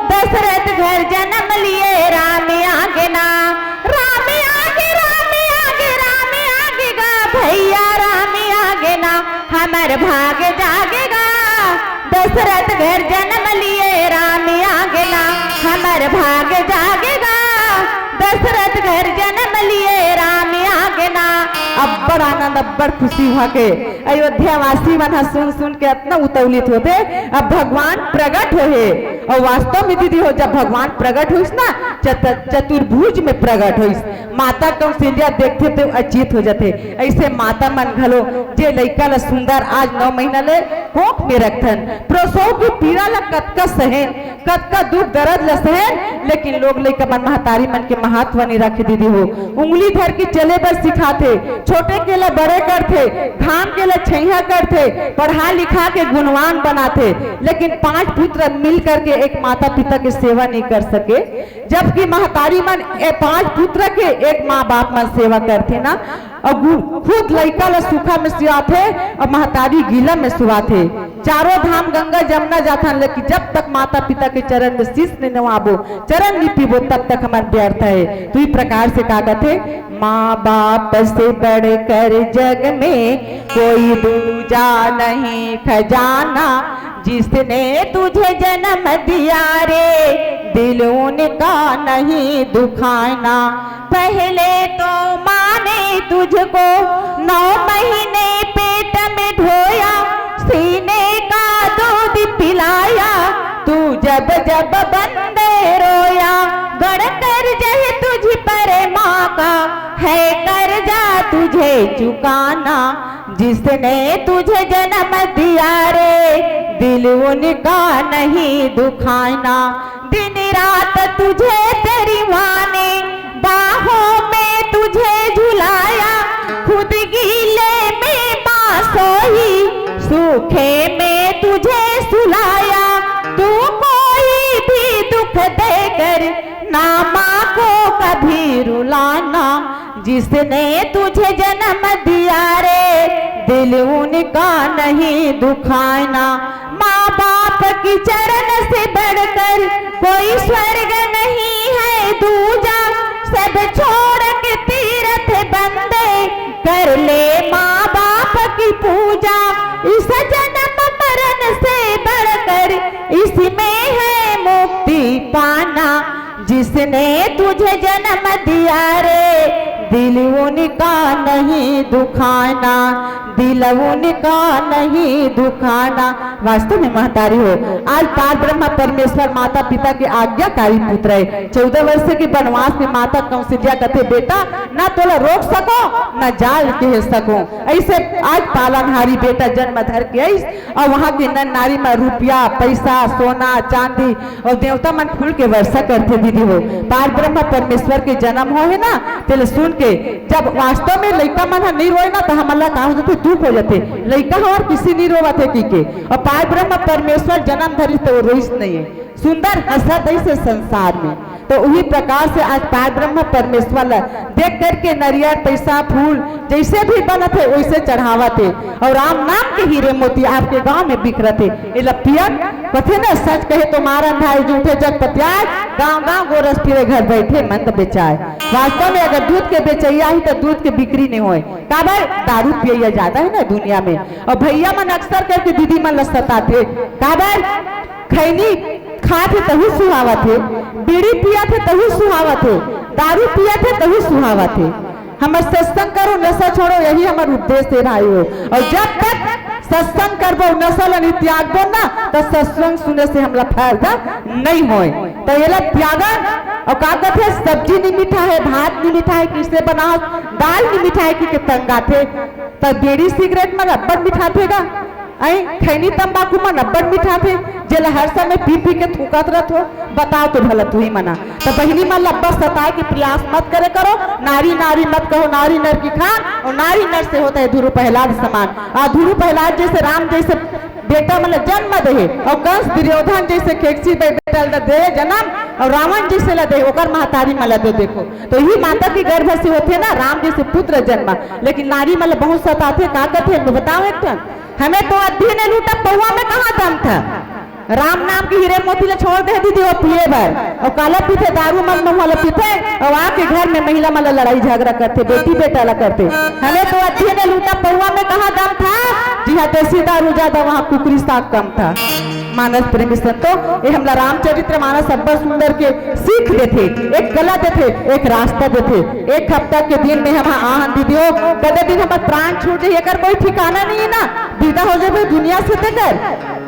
दशरथ घर जन्म लिए राम आगे ना।" राम आगे, राम आगे, राम आगे गा भैया, राम आगे ना, हमर भाग जागे गा। दशरथ घर जन्म लिए राम आगे ना, हमर भाग जागे गा। दशरथ घर जन्म लिए राम आगे ना। अब्बड़ आनंद, अब्बड़ खुशी हुआ के अयोध्या वासी मन ह सुन सुन के अतना उतौलित होथे। अब भगवान प्रगट होहे, अउ वास्तव में दीदी हो, जब भगवान प्रगट होइस ना, चत-, चतुर्भुज में प्रगट होइस, माता कौशल्या देखथे ते अचेत हो जाथे। ऐसे माता मन घलो जे लइका ल सुंदर आज नौ महीना ले कोख में रखथन, प्रसव के पीड़ा ल कतका सहेन, कतका दुख दर्द ल सहेन, लेकिन लोग लइका मन महतारी मन के महत्व नइ रखे दीदी हो। उंगली धर के चले बर सिखाथे, छोटे के ल बड़े करथे, घाम के ल छैया करथे, पढ़ा लिखा के गुणवान बनाथे, लेकिन पांच पुत्र मिल करके एक माता पिता के सेवा नइ कर सके, जबकि महतारी मन ए पांच पुत्र के एक माँ बाप मन सेवा करथे ना। अउ गु-, खुद लइका ल सुखा में सुआथे अउ महतारी गीला में सुआथे। चारों धाम गंगा जमुना जाथन, लेकिन जब तक माता पिता के चरण में शीश नइ नवाबो, चरण नइ पीबो, तब तक हमर व्यर्थ हे। तो ई प्रकार से का कथे, माँ बाप से बढ़कर जग में कोई दूजा नहीं खजाना, जिसने तुझे जन्म दिया रे, दिल उनका नहीं दुखाना। पहले तो माँ ने तुझको नौ महीने पेट में ढोया, सीने का दूध पिलाया, तू जब जब बंदे रोया, गढ़ कर्ज है तुझ पर माँ का, है कर्जा तुझे चुकाना। जिसने तुझे जन्म दिया रे, दिल उनका नहीं दुखाना। दिन रात तुझे तेरी माँ ने बाहों में तुझे झुलाया, खुद गीले में माँ सोई, सूखे में तुझे सुलाया। तू कोई भी दुख देकर ना माँ को कभी रुलाना। जिसने तुझे जन्म दिया रे, दिल उनका नहीं दुखाना। माँ बाप की चरण से बढ़कर कोई स्वर्ग नहीं है दूजा, सब छोड़ के तीरथ बंदे कर ले माँ बाप की पूजा। इस जन्म मरण से बढ़कर इसमें है मुक्ति पाना। जिसने तुझे जन्म दिया रे, दिल उनका नहीं दुखाना, दिल उनका नहीं दुखाना। वास्तव में महतारी हो, आज पार ब्रह्मा परमेश्वर माता पिता के आज्ञाकारी पुत्र है। चौदह वर्ष के वनवास में माता कौशल्या कथे, "बेटा, ना तोला रोक सको, ना जाल कह सको।" ऐसे आज पालनहारी बेटा जन्म धर के आइस, अउ वहाँ के नर नारी में रुपया, पैसा, सोना, चांदी अउ देवता मन फूल के वर्षा करथे दीदी हो। पार ब्रह्म परमेश्वर के जन्म होहे ना, तेला सुन के जब वास्तव में लइका मन ह नइ रोए ना, त हमन ला का हो जाथे, दुख हो जाथे। लइका हो अउ किसी नइ रोवत हे कहिके, अउ पार ब्रह्म परमेश्वर जन्म धरिस त वो रोइस नहीं है, सुंदर हंसत अइसे संसार में। तो उही प्रकार से आज पार ब्रह्म परमेश्वर ला देख करके नरियर, पैसा, फूल जइसे भी बनत हे वइसे चढ़ावत हे। अउ राम नाम के हीरे मोती आपके गांव में बिखरत हे। एला पियत कथे न, सच कहे तो मारन धाय, झूठे जग पतियाय, गांव गांव गोरस फिरे, घर बैठे मंद बेचाय। वास्तव में अगर दूध के बेचइया ही तो दूध के बिक्री नहीं होय, काबर दारू पियइया ज्यादा हे ना दुनिया में। अउ भइया मन अक्सर करके दीदी मन ला सताथे, काबर खैनी खात हे तहू सुहावत हे, बीड़ी पियत हे तहू सुहावत हे, दारू पियत हे तहू सुहावत हे। हमर सत्संग करो, नशा छोड़ो, यही हमर उद्देश्य हे भाई हो। अउ जब तक सत्संग करबो, नशा ल नहीं त्यागबो ना, तो सत्संग सुने से हमला फायदा नहीं होय। तो एला त्यागन। अउ का कथे, सब्जी नहीं मीठा हे, भात नहीं मीठा हे, किसे बनाओ, दाल नहीं मीठा हे, कि के तंगाथे। तो बीड़ी सिगरेट में रब्बड़ मिठाथे गा। अई खैनी तंबाकू मन अब्बड़ मिठाथे, जेला हर समय पी पी के थूकत रथो। बताओ तो भला तुही मना। त बहिनी मन ल अब्बड़ सताए के प्रयास मत करे करो। नारी नारी मत कहो, नारी नर की खान, अउ नारी नर से होता है ध्रुव प्रहलाद समान। आ ध्रुव प्रहलाद जइसे राम जइसे बेटा मन ल जन्म देहे, अउ कंस दुर्योधन जइसे खेकसी बे-, बेटा ल देहे जन्म, अउ रावण जइसे ल देहे ओकर महतारी मन ल दे। देखो, तो इही माता के गर्भ से होथे ना राम जइसे पुत्र जन्म। लेकिन नारी मन ल बहुत सताथे, का करथे बताओ एक ठन। हमें तो अद्धी ने लूटा पौवा में कहाँ दम था। राम नाम के हीरे मोती ला छोड़ दे दीदी, वो पिए बर। अउ काला पीथे, दारू मद महुआ ला पीथे, अउ आके घर में महिला मन ला लड़ाई झगड़ा करथे, बेटी बेटा ला करथे। हमें तो अद्धी ने लूटा पौवा में कहाँ दम था, जिहाँ देसी दारू ज्यादा, वहाँ कुकरी साग कम था। मानस प्रेमी संतो, ये हमला रामचरित्र मानस अब्बड़ सुंदर के सीख देथे, एक कला देथे, एक रास्ता देथे। एक हफ्ता के दिन में हम आहन दीदी हो, कदे दिन हमर प्राण छूट जाही, एकर कोई ठिकाना नहीं है ना। विदा हो जाबे दुनिया से तेकर,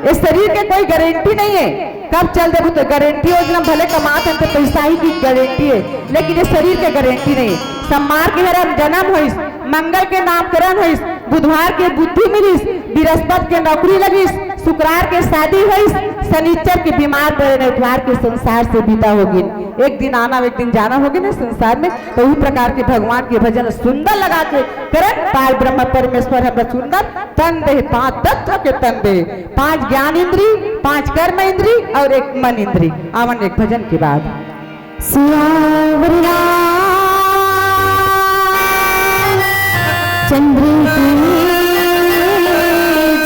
ये शरीर के कोई गारंटी नहीं है, कब चल देबो तो गारंटी। योजना भले कमात हन तो पैसा ही की गारंटी है, लेकिन ये शरीर के गारंटी नहीं है। सम्मार के हर जन्म होइस, मंगल के नामकरण होइस, बुधवार के बुद्धि मिलिस, बृहस्पति के नौकरी लगिस, शुक्रवार के शादी होइस, शनिचर के बीमार पड़े, इतवार के संसार से विदा होगिन। एक दिन आना, एक दिन जाना होगे ना संसार में। तो उही प्रकार के भगवान के भजन सुंदर लगा के करन, पार ब्रह्म परमेश्वर हमला सुंदर तन दे, पांच तत्व के तन दे, पांच ज्ञान इंद्री, पांच कर्म इंद्री अउ एक मन इंद्री। आवन एक भजन के बाद। सियावर रामचंद्र की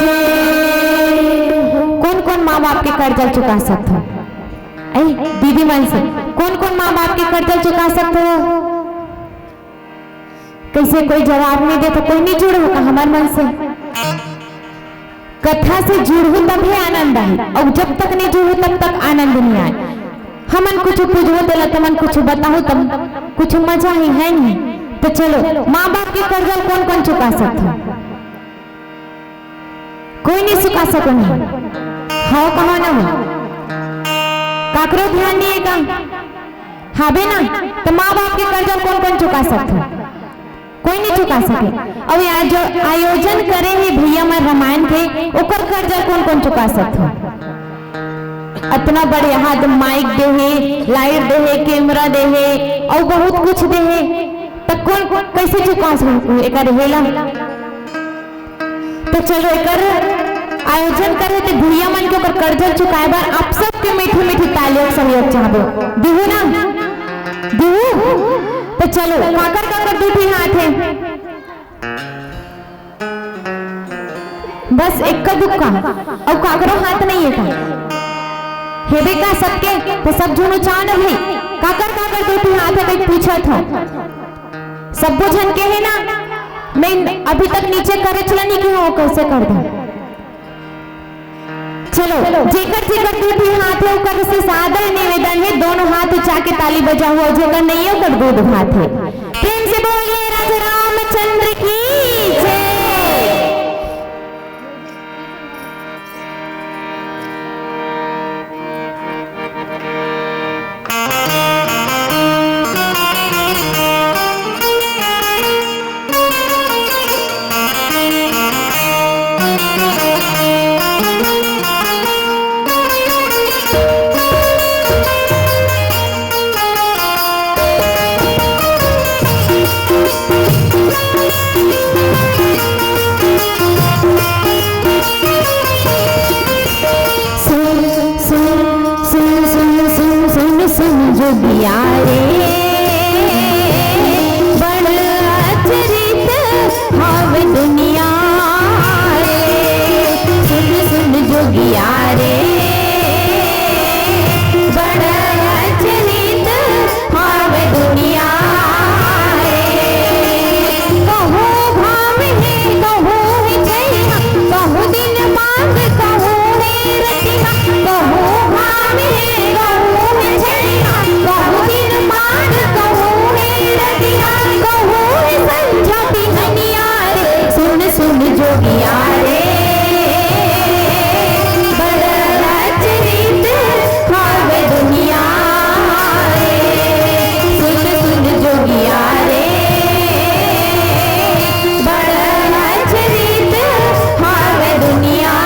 जय। कोन कोन माँ बाप के कर्जा चुका सकथो? ऐ दीदी मन से, कोन कोन माँ बाप के कर्जा चुका सकथो? कइसे कोई जवाब नहीं देथे, कोई नहीं जुड़े हो का हमर मन से? कथा से जुड़हू तभे आनंद आही, अउ जब तक नहीं जुड़हू तब तक आनंद नहीं आए। हमन कुछ पूछबो तेला, तुमन कुछ बताहू तब कुछ मजा ही है नहीं। तो चलो, माँ बाप के कर्जा कोन कोन चुका सकथे? कोई नहीं चुका सको नहीं। हव कहो ना हो, काकरो ध्यान नहीं है का? हाबे ना, तो माँ बाप के कर्जा कोन कोन चुका सकथे? कोई नहीं चुका सके। अउ ये आयो-, आयोजन करे हे भैया मन रामायण के, ओकर कर्जा कोन कोन चुका सकथे? अतना बड़े हाथ माइक दे हे, लाइट दे हे, कैमरा दे हे, अउ बहुत कुछ दे हे, त कोन कइसे चुका सकहू एकर हेला? तो चलो, एकर आयोजन करे ते भैया मन के ओकर कर्जा चुकाए बर आप सबके मीठी मीठी ताली अउ सहयोग चाहबो। दिहू ना? दिहू? तो चलो, काकर काकर दू ठी हाथ हे? बस एक्का दुक्का, अउ काकरो हाथ नहीं है का? हेबे का सबके? तो सब झुनु चाव न भाई, काकर काकर दू ठी हाथ हे, कहीं पूछत हो। सब्बो झन के हे ना, मैं अभी तक नीचे करे चला नहीं कि हो, कैसे कर दो। चलो, जेकर जेकर दू ठी हाथ हे, ओकर से सादर निवेदन हे, दोनों हाथ उठा के ताली बजाओ, अउ जेकर नहीं हे, ओकर दू दू हाथ हे। प्रेम से बोलिए राजा रामचंद्र की जय। दुनिया रे, बड़ अचरित हावे दुनिया रे। सुन सुन जोगिया रे, बड़ अचरित हावे दुनिया रे। कहूँ घाम हे, कहूँ हे छइहाँ, कहूँ दिन मांग, कहूँ हे रतिहा, कहूँ घाम हे, कहूँ हे छइहाँ, कहूँ दिन मांग, कहूँ हे रतिहा, कहूँ हे संझा बिहनिया रे। सुन सुन जोगिया रे, बड़ अचरित हावे दुनिया रे। सुन सुन जोगिया रे, बड़ अचरित हावे दुनिया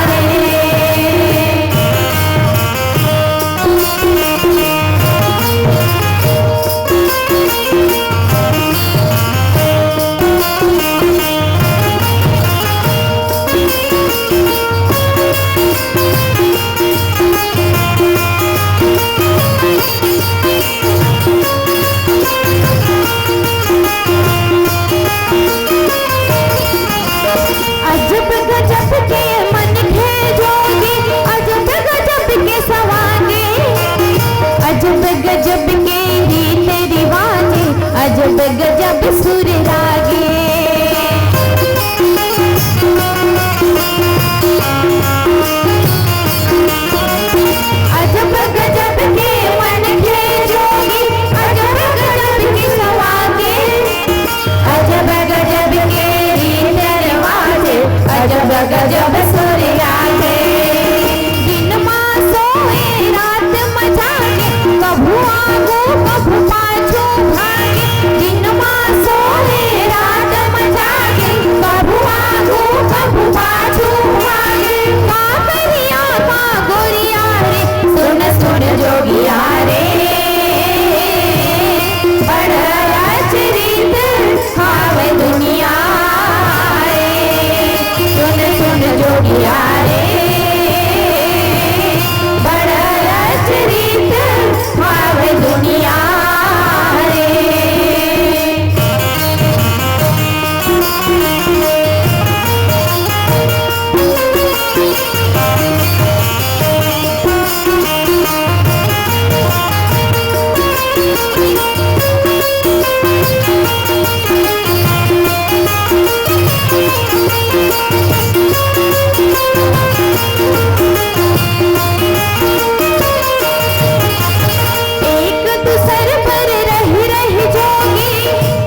रे। अजब गजब के मनखे जोगी, अजब गजब के सवांगे, अजब गजब के रीत रिवाजे, अजब गजब सुर रागे। अजब गजब के मनखे जोगी, अजब गजब के सवांगे, अजब गजब के रीत रिवाज, अजब गजब सुर लागे। दिन मा सोए रात मा जागे, कभू आगू कभू पाछू भागे। दिन मा सोए रात मा जागे, कभू आगू कभू पाछू भागे। का करिया का गोरिया रे, सुन सुन जोगिया रे, बड़ अचरित हावे दुनिया रे। सुन सुन जोगिया रे, बड़ अचरित हावे दुनिया रे। एक दूसर पर रहि रहि जोगी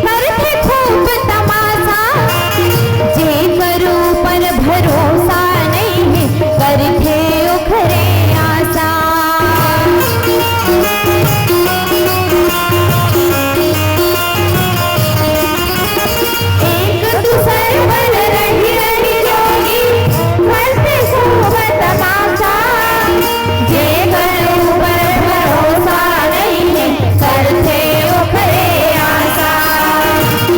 करथे खूब तमासा। जेकर ऊपर भरोसा नइ हे, करथे ओखरे आसा। एक दूसर पर रहि रहि जोगी करथे खूब तमासा। जेकर ऊपर भरोसा नइ हे, करथे ओखरे आसा।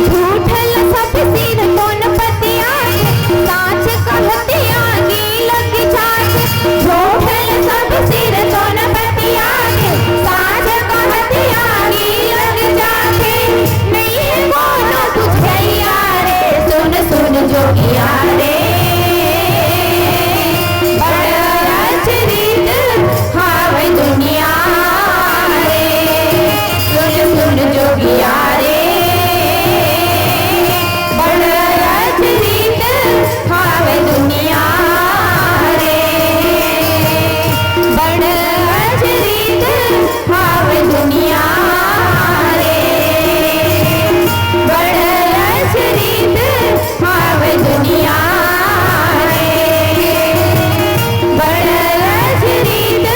झूठ ल सब सिर कोन पतियाथे, साँच कहत आगी लग जाथे। झूठ ल सब सिर कोन पतियाथे, साँच कहत आगी लग जाथे। नइ हे कोनो बुझइया रे, सुन सुन जोगिया रे, बड़ अचरित हावे दुनिया रे। सुन सुन जोगिया रे, बड़ अचरित हावे दुनिया रे। बड़ अचरित हावे दुनिया रे, बड़ अचरित हावे दुनिया रे, बड़ अचरित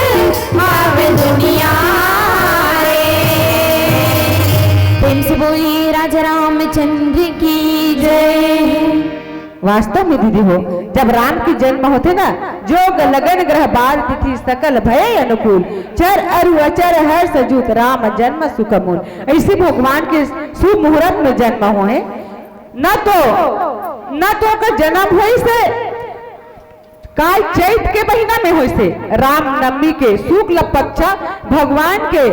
हावे दुनिया रे। प्रेम से बोलिए राजा रामचंद्र की जय। वास्तव में दीदी हो, जब राम के जन्म होथे ना, जोग लगन ग्रह बार तिथि सकल भय अनुकूल, चर अरु अचर हर्ष जूत राम जन्म सुख मूल। ऐसे भगवान के शुभ मुहूर्त में जन्म होहे, न तो, न तो ओकर जन्म होइस हे, काल चैत के महीना में होइसे रामनवमी के शुक्ल पक्ष भगवान के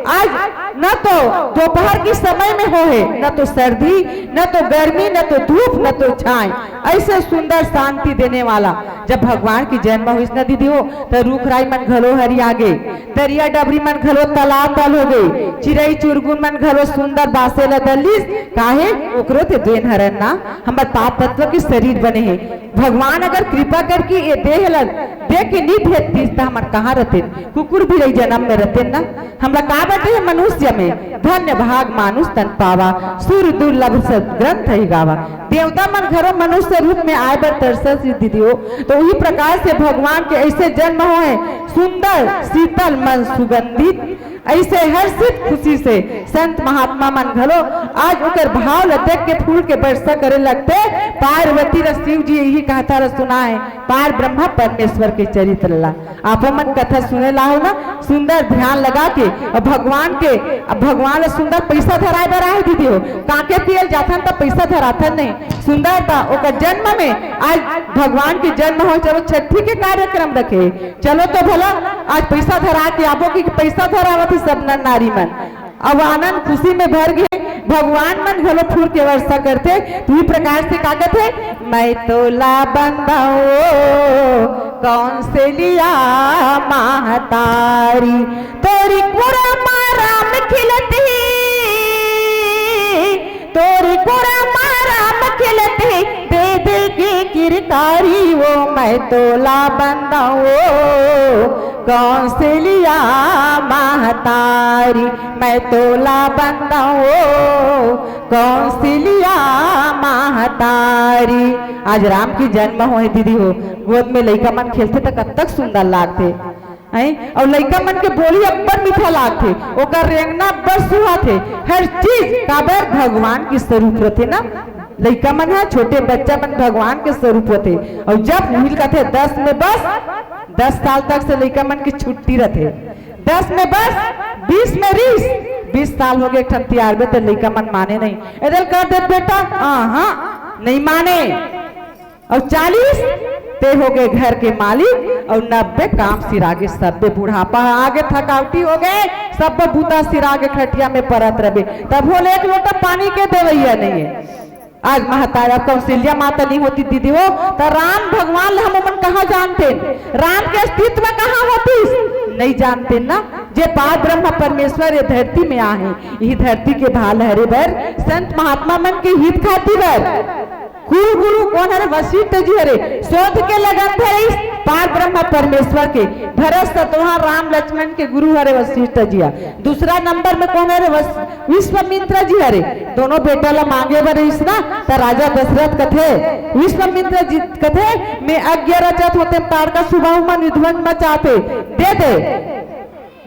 आज न तो दोपहर के समय में हो हे, न तो सर्दी, न तो गर्मी, न तो धूप, न तो छाय, ऐसे सुंदर शांति देने वाला। जब भगवान के जन्म होइस न दीदी हो, त रूख राई मन घलो हरिया गे, दरिया डबरी मन घलो तलातल हो गे, चिरई चुरगुन मन घलो सुंदर बासे ल दलिस। काहे? ओकरो ते देन हरन ना, हमर पाप तत्व के शरीर बने हे। भगवान अगर कृपा करके ये देह ल दे के नी भेजतिस, त हमन कहाँ रहतेन? कुकुर बिरई जन्म में रहतेन ना। हमला का बटे हे मनुष्य में, धन्य भाग मानुष तन पावा, सुर दुर्लभ सद ग्रंथ ही गावा। देवता मन घरो मनुष्य रूप में आए बर तरसत हे दीदी हो, तो उही प्रकार से भगवान के ऐसे जन्म होए, सुंदर शीतल मन सुगंधित, ऐसे हर्षित खुशी से संत महात्मा मन घलो आज ओकर भाव ल देख के फूल के वर्षा करे लगथे। पार्वती ल शिव जी यही कहावत ल सुनाए, पार ब्रह्मा परमेश्वर के चरित्र ला। आपो मन कथा सुने ला हो ना, सुंदर ध्यान लगा के, अउ भगवान के, अउ भगवान ल सुंदर पैसा धराए बर आहे दीदी हो, कांके पिए ल जाथन त पैसा धराथन नहीं। सुंदर त ओकर जन्म में आज भगवान के जन्म हो, चलो छठी के कार्यक्रम रखे, चलो तो भला आज पैसा धरा के आबो कि पैसा धरावत हे सब नर नारी मन। अब आनंद खुशी में भर गे, भगवान मन घलो फूल के वर्षा करथे। तो ई प्रकार से का कथे, मैं तोला बंदाओ कौन से लिया महतारी, तोरी कोरा मा राम खिलत ही, तोरी कोरा मा राम खिलत ही, दे दे के किरकारी वो मैं तोला बंदाओ कौन से लिया महतारी, मैं तोला बंदाओ कौन से लिया महतारी। आज राम के जन्म होए दीदी हो, गोद में लइका मन खेलथे त कतक सुंदर लागथे, हैं? अउ लइका मन के बोली अब्बड़ मीठा लागथे, ओकर रेंगना अब्बड़ सुहाथे, हर चीज काबर भगवान के स्वरूप रथे ना। लइका मन ह, छोटे बच्चा मन भगवान के स्वरूप होथे। अउ जब उहिल कथे दस में बस, दस साल तक से लइका मन के छुट्टी रथे। दस में बस, बीस में रीस, बीस साल हो गे एक ठन तियार बे, ते लइका मन माने नहीं। एदल कर दे बेटा, हाँ, हाँ, नहीं माने। अउ चालीस, ते हो गे घर के मालिक, अउ नब्बे काम सिरागे, सब्बे बुढ़ापा ह आगे, थकावटी हो गे, सब्बो बूता सिरागे खटिया में परत रहे, तब होले एक लोटा पानी के देवैया नहीं है। आज महतारी अब कौशल्या माता नहीं होती दीदी हो, त राम भगवान ल हम मन कहाँ जानते? राम के अस्तित्व कहाँ होतिस? नहीं जानते ना। जे पार ब्रह्म परमेश्वर ये धरती में आहे, यही धरती के भाल हरे बर, संत महात्मा मन के हित खातिर बर। कुल गुरु कोन हरे? वशिष्ठ जी हरे। शोध के लगन धरिस पार ब्रह्म परमेश्वर के। भरत शत्रुघ्न राम लक्ष्मण के गुरु हरे वशिष्ठ जी ह। दूसरा नंबर में कोन हरे? वस-, विश्वामित्र जी हरे। दोनों बेटा ला मांगे बर रहिस ना, त राजा दशरथ कथे, विश्वामित्र जी कथे, मैं यज्ञ रचत हों, ताड़का सुबह मन विध्वंस मचात हे, दे दे।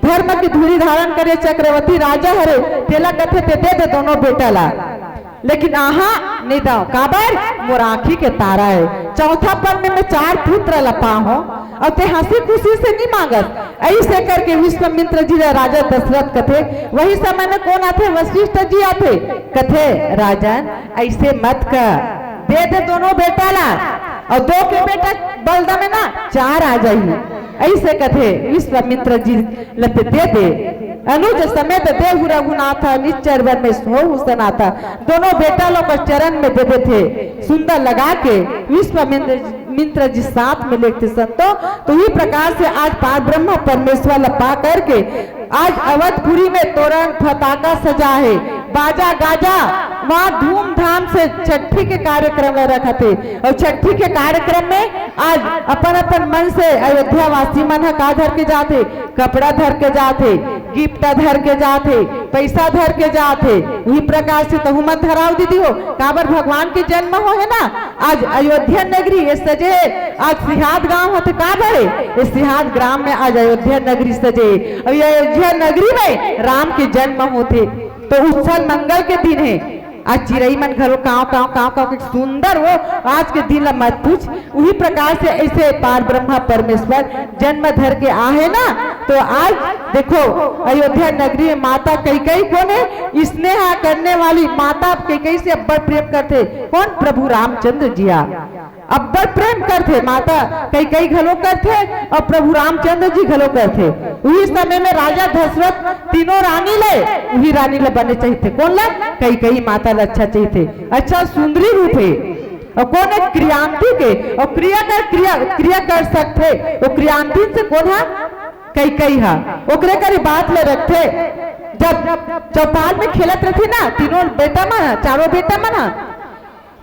धर्म के धुरी धारण करे चक्रवर्ती राजा हरे, तेला कथे ते दे दे दोनों बेटा ला। लेकिन आहा, नहीं दव, काबर? मोर आँखी के तारा हे। चौथा पन में मैं चार पुत्र ला पाहों, अउ ते हंसी खुशी से नहीं मांगस। ऐसे करके विश्वामित्र जी ला राजा दशरथ कथे। वही समय में कोन आथे? वशिष्ठ जी आथे। कथे, राजन, ऐसे मत कर, दे दे दोनों बेटा ला, अउ दो के बेटा बलदा में ना चार आ जाही। ऐसे कथे विश्वामित्र जी ल ते दे दे। अनुज समेत देहु रघुनाथ, निश्चर वन में सोहु सनाथ। दोनों बेटा लोग के चरण में दे देथे। सुंदर लगा के विश्वामित्र मित्र जी साथ में लेते संतो। तो ये प्रकार से आज पार ब्रह्म परमेश्वर ल पा करके आज अवधपुरी में तोरण फटाका सजा हे, बाजा गाजा वहाँ धूमधाम से छठी के कार्यक्रम ल रखत हे। अउ छठी के कार्यक्रम में आज अपन अपन मन से अयोध्या वासी मन ह का धर के जात हे? कपड़ा धर के जात हे, गिफ्ट धर के जात हे, पैसा धर के जात हे। उही प्रकार से तहू मन धराव दीदी हो, काबर भगवान के जन्म हो हे ना। आज अयोध्या नगरी ये सजे हे, आज सिहाद गांव होथे, काबर हे? ये सिहाद ग्राम में आज अयोध्या नगरी सजे हे। अउ ये अयोध्या नगरी में राम के जन्म होथे, तो उछल मंगल के दिन हे। आज चिरई मन घलो कांव, कांव, कांव, कांव के सुंदर हो, आज के दिन ला मत पूछ। उही प्रकार से ऐसे पार ब्रह्मा परमेश्वर जन्म धर के आहे ना, तो आज देखो अयोध्या नगरी में माता कैकेयी कोन हे? स्नेहा करने वाली माता कैकेयी से अब्बड़ प्रेम करथे। कोन? प्रभु रामचंद्र जी हा। अब्बड़ प्रेम करथे, माता कैकई घलो करथे अउ प्रभु रामचंद्र जी घलो करथे। उही समय में राजा दशरथ तीनों रानी ले, उही रानी ले बने चाहिथे। कोन ला? कैकई माता ला अच्छा चाहिथे। अच्छा सुंदरी रूप हे। अउ कोन हे? क्रियांति के। अउ क्रिया कर, क्रिया, क्रिया कर सकथे। अउ क्रियांति से कोन हे? कैकई हा। ओकरे करी बात ले रखथे। जब चौपाल में खेलत रहिथे ना, तीनों बेटा मन, चारों बेटा मन,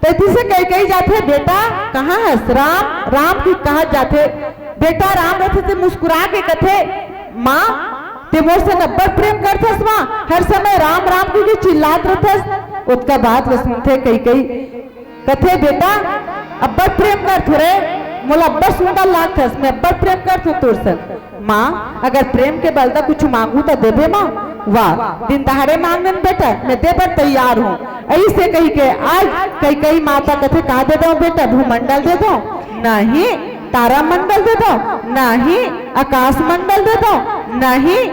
त एती से कैकई जाथे, "बेटा, कहाँ हस? राम, राम," की कहा जाथे। बेटा राम रथे ते मुस्कुरा के कथे, "माँ, ते मोर से अब्बड़ प्रेम करथस माँ, हर समय राम, राम," की, की चिल्लात रथस। ओतका बात ल सुनथे कैकई, कथे, "बेटा, अब्बड़ प्रेम करथो रे, मोला अब्बड़ सुंदर लागथस, मैं अब्बड़ प्रेम करथो तोर संग।" माँ, अगर प्रेम के बलदा कुछ मांगू त देबे माँ? वाह, दिन दहाड़े मांग लेन बेटा, मैं दे बर तैयार हूँ। ऐसे कही के आज कैकई माता कथे, "का दे दो बेटा, भूमंडल दे दो?" "नहीं।" "तारामंडल दे दो?" "नहीं।" "आकाशमंडल दे दो?" "नहीं।"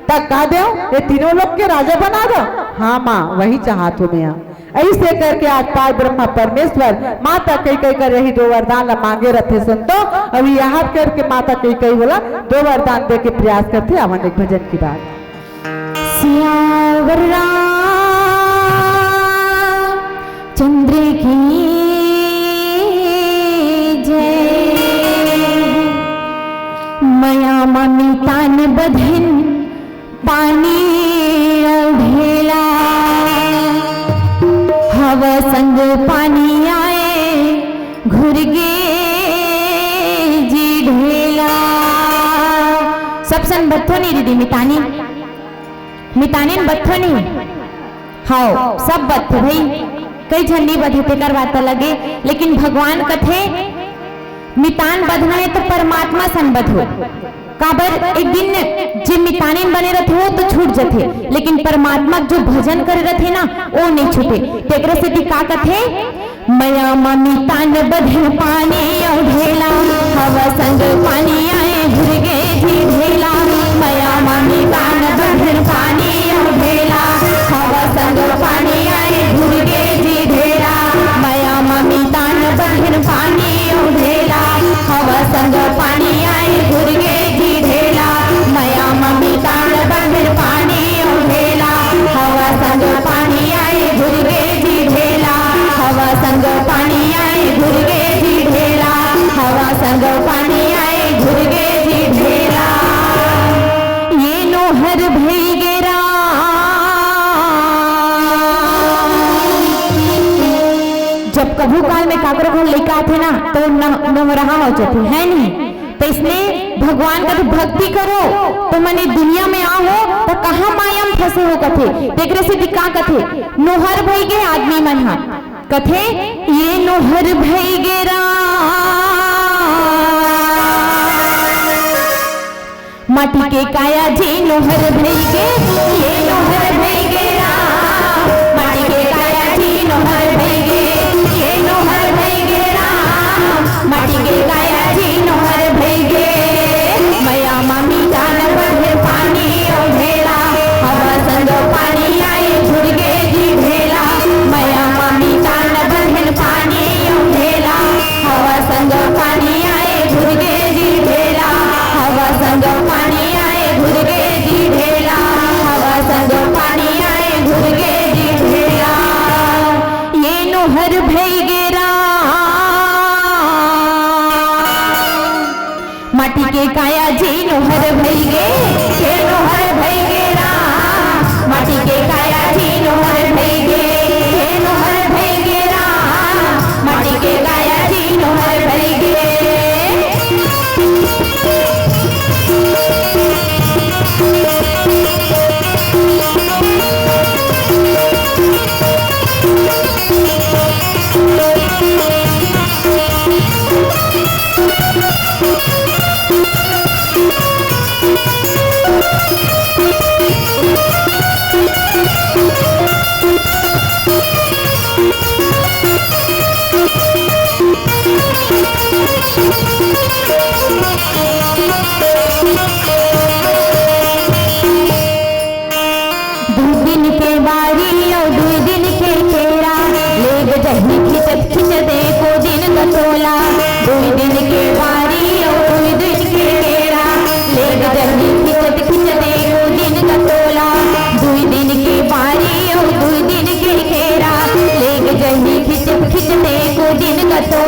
"त का दो? ये तीनों लोक के राजा बना दो?" "हाँ माँ, वही चाहत हूँ मैं।" ऐसे करके आज पार ब्रह्मा परमेश्वर माता कैकई कर यही दो वरदान ला मांगे रथे संतो। अभी याद करके माता कैकई बोला दो वरदान दे के प्रयास करथे। आवन एक भजन की बात। सियावर रामचंद्र की जय। मया ममी तान बधन पानी अउ ढेला, हवा संग पानी आए, घुरगे जी ढेला। सब सन बत्थो नहीं दीदी, मितानी, मितानी बत्थो नहीं। हाव, सब बत्थे भाई, कई झन नहीं बधे तेकर बात अलग हे, लेकिन भगवान कथे, मितान बधना हे त परमात्मा सन बधो। काबर एक दिन जे मितानिन बने रथे वो तो छूट जथे, लेकिन परमात्मा जो भजन करे रथे ना, वो नहीं छूटे। तेकरे सेती का कथे, मया म मितान बधन पानी अउ ढेला, हवा संग पानी आए घुरगे जी ढेला। मया म मितान बधन पानी अउ ढेला, हवा संग पानी आए घुरगे जी ढेला। मया म मितान बधन पानी अउ ढेला, हवा संग पानी आए घुरगे जी ढेला। मया म मितान बधन पानी अउ ढेला, हवा संग पानी आए घुरगे जी ढेला। हवा संग पानी आए घुरगे जी ढेला। हवा संग पानी आए घुरगे जी ढेला। ये नोहर भई गे राम। जब कभू काल में काकरो घर लइका आथे ना, तो न-, नोहरहा हो जाथे, है नहीं? तो इसने भगवान का तो भक्ति करो, तो मने दुनिया में आओ, तो कहाँ माया में फंसे हो कथे। तेकरे सेती का कथे, नोहर भई गे आदमी मन हा। कथे, ये नोहर भई गे राम। माटी के काया जी नोहर भई गे, ये नोहर भई गे राम। माटी के काया जी नोहर भई गे, ये नोहर भई गे राम। माटी के काया जी नोहर भई गे। मया म मितान बधन पानी अउ ढेला, हवा संग पानी आए घुरगे जी ढेला। मया म मितान बधन पानी अउ ढेला, हवा संग पानी आए घुरगे जी ढेला। हवा संग पानी आए घुरगे जी ढेला। हवा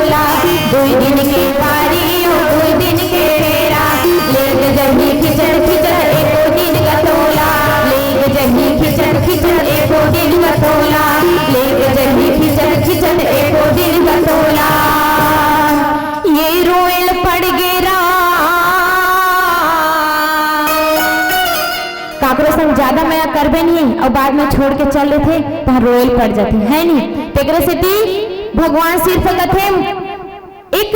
दुई दिन के पारी ओ दुई दिन के फेरा, लेग जही खिचत खिचत एको दिन गतोला, लेग जही खिचत खिचत एको दिन गतोला, लेग जही खिचत खिचत एको दिन गतोला। ये रोयल पड़ गे राम। काकरो संग ज्यादा मया करबे नहीं अउ बाद में छोड़ के चल देथे, तहाँ रोयल पड़ जाथे, है नहीं? तेकरे सेती भगवान सिर्फ कथे, एक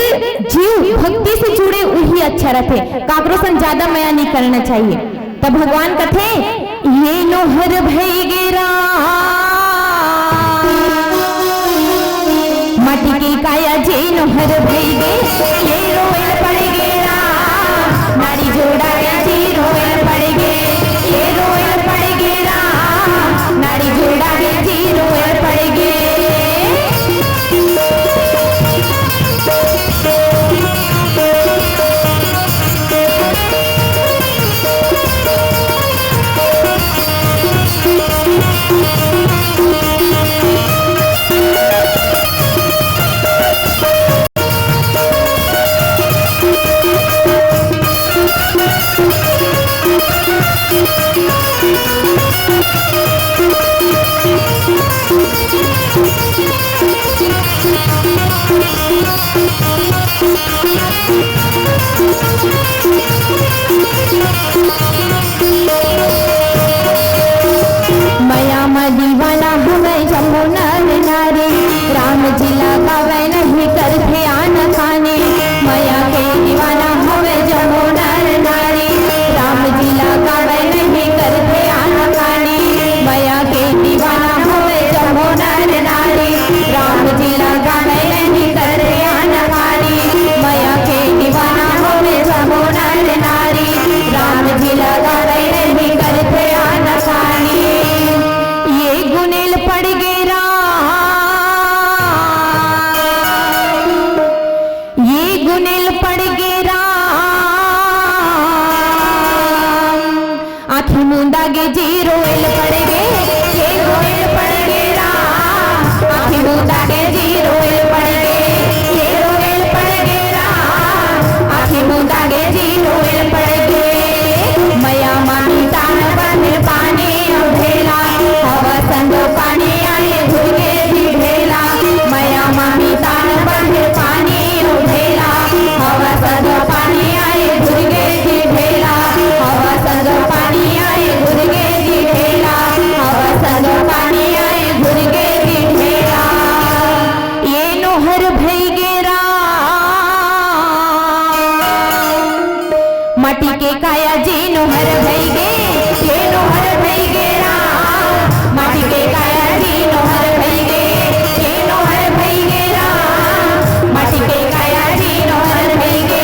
जीव भक्ति से जुड़े उही अच्छा रथे, काकरो संग ज्यादा मया नहीं करना चाहिए। तब भगवान कथे, "ये नोहर भई गे राम, माटी के काया जे नोहर भई गे, ये रोयल पड़ गे राम, नारी जोड़ा गे जी रोयल पड़ गे, ये रोयल पड़ गे राम, नारी जोड़ा गे जी रोयल पड़ गे।" मया म दीवाना हवय जम्मो नर नारी, राम जी ला गावय नहीं करथे आना कानी। मया के दीवाना हवय जम्मो नर नारी, राम जी ला गावय नहीं करथे आना कानी। मया के दीवाना हवय जम्मो नर नारी, राम जी ला गावय नहीं करथे आना कानी। मया के दीवाना हवय जम्मो नर नारी, राम जी ला गावय नहीं करथे आना कानी। ये गुनेल पड़ गे राम, ये गुनेल पड़ गे राम, आँखी मूंदा गे जी रोयल पड़ गे, ये रोयल पड़ गे राम, आँखी मूंदा गे जी रोयल पड़ गे, ये रोयल पड़ गे राम, आँखी मूंदा गे जी रोयल पड़ गे। मया मामी तान बंधे पानी अउ ढेला, हवा संग पानी आए घुरगे जी ढेला। मया मामी तान बंधे पानी अउ ढेला, हवा संग पानी आए घुरगे जी ढेला, हवा संग पानी आए घुरगे जी ढेला, हवा संग पानी आए घुरगे जी ढेला। ये नोहर भई गे राम, माटी के काया जे नोहर भई गे, जे नोहर भई गे राम। माटी के काया जे नोहर भई गे, जे नोहर भई गे राम। माटी के काया जे नोहर भई गे,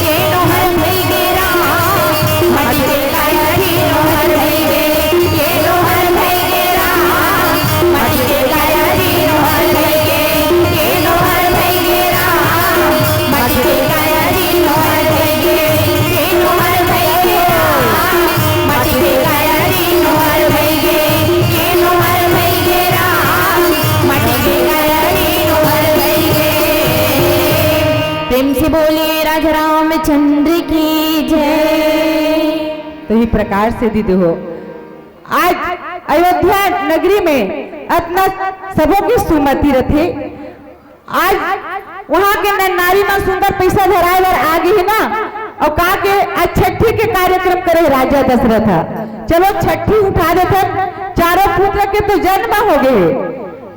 जे नोहर भई गे राम। माटी के काया जे नोहर भई गे, जे नोहर भई गे राम। माटी के काया जे नोहर भई गे, जे नोहर भई गे राम। माटी के काया जी नोहर भई गे, जी नोहर भई गे राम। माटी के काया जी नोहर भई गे, जी नोहर भई गे राम। माटी के काया जी नोहर भई गे। प्रेम से बोलिए राजा रामचंद्र की जय। तो ये प्रकार से दीदी हो, आज अयोध्या नगरी में अतना सबो के सुमति रथे। आज वहां के नर नारी मन सुंदर पैसा धराए बर आ गे हे ना, अउ का के आज छठी के कार्यक्रम करे हे राजा दशरथ ह। चलो छठी उठा देथन, चारों पुत्र के तो जन्म हो गे हे।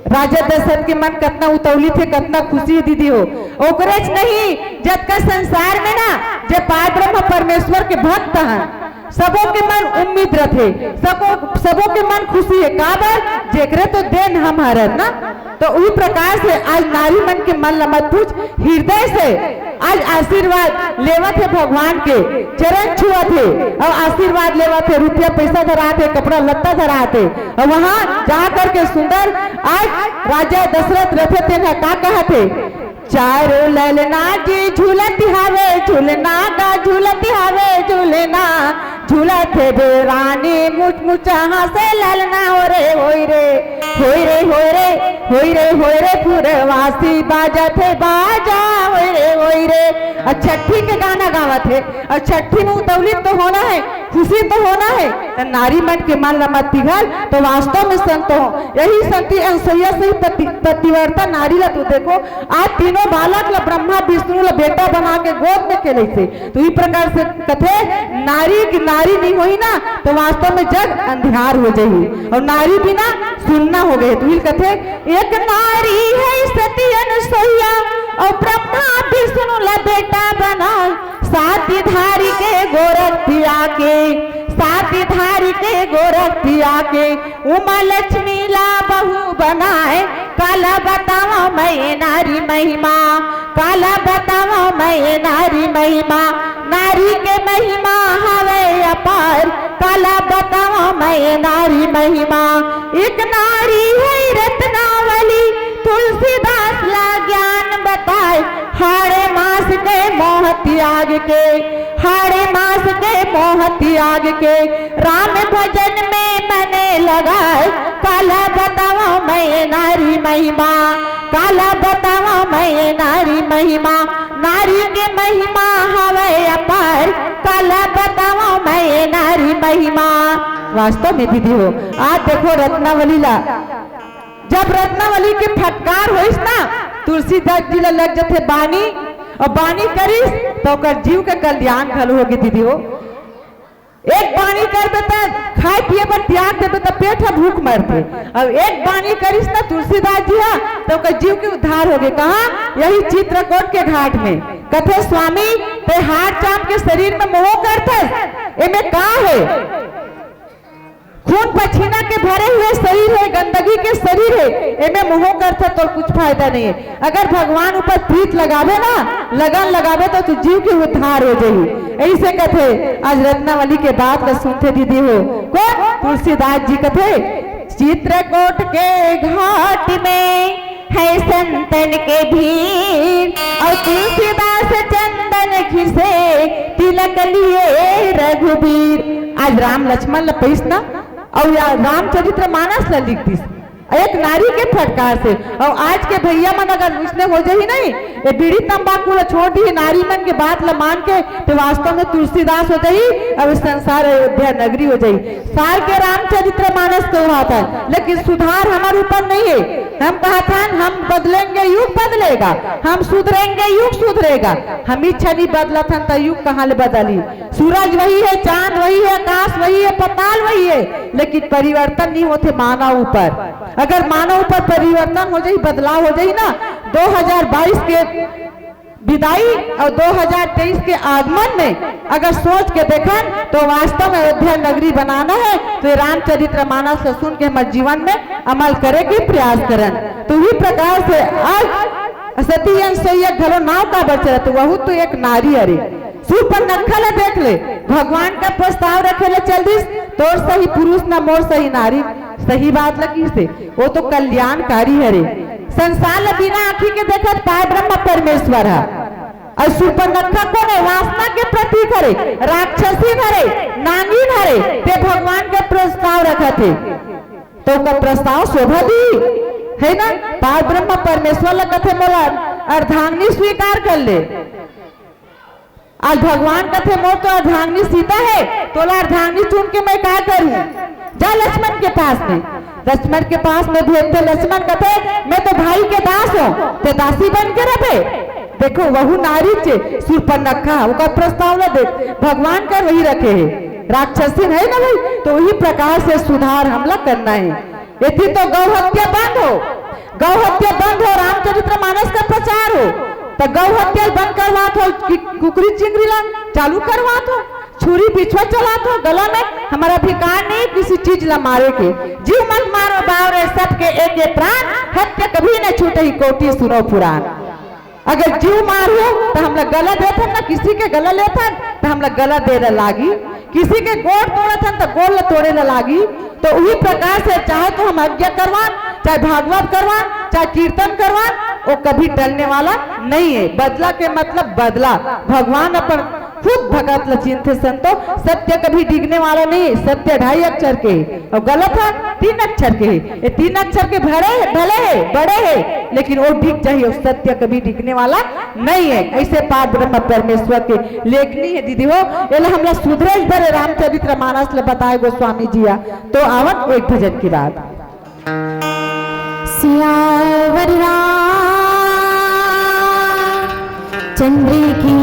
राजा दशरथ के मन कतना उतौली थे, कतना खुशी हे दीदी हो। ओकरेच नहीं, जतका संसार में ना जे पार ब्रह्म परमेश्वर के भक्त हैं, सबो के मन उम्मीद रथे, सबो, सबो के मन खुशी हे। काबर? जेकरे तो देन हम हरन ना। तो उही प्रकार से आज नारी मन के मन ल मत पूछ, हृदय से आज आशीर्वाद लेवत हे भगवान के, चरण छुअत हे अउ आशीर्वाद लेवत हे। रुपया पैसा धरात हे, कपड़ा लत्ता धरात हे, अउ वहां जा करके सुंदर आज राजा दशरथ रथे, तेन ह का कहत हे, चारों ललना जी झूलत हावे झूलना गा, झूलत हावे झूलना, झूला थे देवरानी मुचमुचा हंसे ललना, हो रे, होई रे, होई रे, होई रे, होई रे, होई रे, पुरवासी बाजत हे बाजा, होई रे, होई रे। अउ छट्ठी के गाना गावत हे, अउ छट्ठी में उतौली तो होना हे, खुशी तो होना हे, त नारी मन के मन ला मत पिघल, तो वास्तव में संत हो। यही संती अनसुईया सही पति-, पतिव्रता नारी ला तो देखो, आज तीनों बालक ला ब्रह्मा विष्णु ला बेटा बना के गोद में खेलइसे। तो ई प्रकार से कथे, नारी की नारी नहीं होई ना, तो वास्तव में जग अंधियार हो जाही अउ नारी बिना सुन्ना हो गे। तो ई कथे, एक नारी हे सती अनसुईया, अउ ब्रह्मा विष्णु ला बेटा बनाय, साती धारी के गोरख पिया के, साती धारी के गोरख पिया के, उमा लक्ष्मी ला बहू बनाय। काला बतावंव मैं ये नारी महिमा, काला बतावंव मैं ये नारी महिमा। नारी के महिमा हवय अपार, काला बतावंव मैं ये नारी महिमा। एक नारी हे रत्नावली, तुलसीदास ला ज्ञान बताय। हाड़े मास के मोह त्याग के, हाड़े मास के मोह त्याग के, राम भजन में मने लगाय। काला बतावंव मैं ये नारी महिमा, काला बतावंव मैं ये नारी महिमा। नारी के महिमा हवय अपार, काला बतावंव मैं ये नारी महिमा। वास्तव में दीदी हो, आज देखो रत्नावली ला, जब रत्नावली के फटकार होइस ना, तुलसीदास जी ला लग जथे बानी, अउ बानी करिस, त ओकर जीव के कल्याण घलो होगे दीदी हो। एक बानी करबे त खाय पिये बर त्याग देबे त पेट ह भूख मरथे, अउ एक बानी करिस ना तुलसीदास जी हा, त ओकर जीव के उद्धार होगे। कहाँ? यही चित्रकूट के घाट में। कथे, स्वामी, ते हाड़ चाम के शरीर में मोह करथस, एमे का हे? खून पसीना के भरे हुए शरीर हे, गंदगी के शरीर हे, एमे मोह करथस, तोर कुछ फायदा नहीं हे। अगर भगवान ऊपर प्रीत लगाबे ना, लगन लगाबे, त तू जीव के उद्धार हो जाही। अइसे कथे, आज रत्नावली के बात ला सुनथे दीदी हो। कोन? तुलसीदास जी कथे, चित्रकूट के घाट में हे संतन के भीड़, अउ तुलसीदास चंदन घिसे, तिलक लिहे रघुबीर। आज राम लक्ष्मण ला पइस ना, अउ या रामचरित्र मानस ला लिख दिस एक नारी के फटकार से। अउ आज के भइया मन अगर वइसने हो जाही नहीं, ये बीड़ी तंबाकू ला छोड़ दिही, नारी मन के बात ला मान के, त वास्तव में तुलसीदास हो जाही, अउ संसार अयोध्या नगरी हो जाही। साल के रामचरित्र मानस के होवत हे, लेकिन सुधार हमर ऊपर नहीं हे। हम कहत हन, हम बदलेंगे, युग बदलेगा, हम सुधरेंगे, युग सुधरेगा। हमीच झन नइ बदलत हन, त युग कहाँ ले बदलही? सूरज वही हे, चांद वही हे, आकाश वही हे, पताल वही हे, लेकिन परिवर्तन नइ होथे मानव ऊपर। अगर मानव ऊपर परिवर्तन हो जाही, बदलाव हो जाही ना, दो हज़ार बाईस के बिदाई अउ दो हज़ार तेईस के आगमन में अगर सोच के देखन, त वास्तव में अयोध्या नगरी बनाना हे, त ये रामचरित्र मानस ला सुन के हमर जीवन में अमल करे के प्रयास करन। त उही प्रकार से आज सती अनसुईया घलो नाव काबर चलत, वहू तो एक नारी हरे। सूर्पनखा ला देख ले, भगवान का प्रस्ताव रखे ला चल दिस, तोर सही पुरुष ना मोर सही नारी। सही बात ला कहिसे, वो तो कल्याणकारी हरे। संसार ला बिना आँखी के देखत पार ब्रह्म परमेश्वर ह। अउ सूर्पनखा कोन हे? वासना के प्रतीक हरे, राक्षसीन हरे, नांगिन हरे, ते भगवान के प्रस्ताव रखत हे, त ओकर प्रस्ताव शोभा दिही, हे ना? पार ब्रह्म परमेश्वर ला कथे, मोला अर्धांगिनी स्वीकार कर ले। आज भगवान कथे, मोर तो अर्धांगिनी सीता हे, तोला अर्धांगिनी चुन के मैं का करूं? जा लक्ष्मण के पास में। लक्ष्मण के पास में भेजथे, लक्ष्मण कथे, मैं तो भाई के दास हों, ते दासी बन के रहे। देखो, वहू नारी चे, सूर्पनखा, ओकर प्रस्ताव ला देख, भगवान कर वही रखे हे, राक्षसीन हे ना भाई, त उही प्रकार से सुधार हमला करना हे। एती तो गौ हत्या बंद हो, गौ हत्या बंद हो, रामचरित्र मानस का प्रचार हो, त गौ हत्या बंद करवात हो कि कुकरी चिंगरी ला चालू करवात हो, छुरी बिछवा चलात हो गला में। हमर अधिकार नहीं किसी चीज ला मारे के। जीव मत मारो बावरे, सबके एक एक प्राण, हत्या कभी न छूटही, कोटि सुनो पुराण। अगर जीव मारहू त हमला गला देथन ना, किसी के गला लेथन त हमला गला दे ला लागी, किसी के गोड़ तोड़थन त गोड़ ला तोड़े ला लागी। त उही प्रकार से चाहे तो हम यज्ञ करवान, चाहे भागवत करवान, चाहे कीर्तन करवान, वो कभी टलने वाला नहीं हे। बदला के मतलब बदला। भगवान अपन खुद भगत ल चिन्हथे संतो, सत्य कभी डिगने वाला नहीं, सत्य ढाई अक्षर के हे, अउ गलत ह तीन अक्षर के हे। ये तीन अक्षर के भरे, भले हे, बड़े हे, लेकिन वो डिग जाही, अउ सत्य कभी डिगने वाला नहीं हे। अइसे पार ब्रह्म परमेश्वर के लेखनी हे दीदी हो। एला हमला सुधरे इधर रामचरित्र मानस ल बताए गोस्वामी जी ह। तो आवत एक भजन के बाद। सियावर रामचंद्र की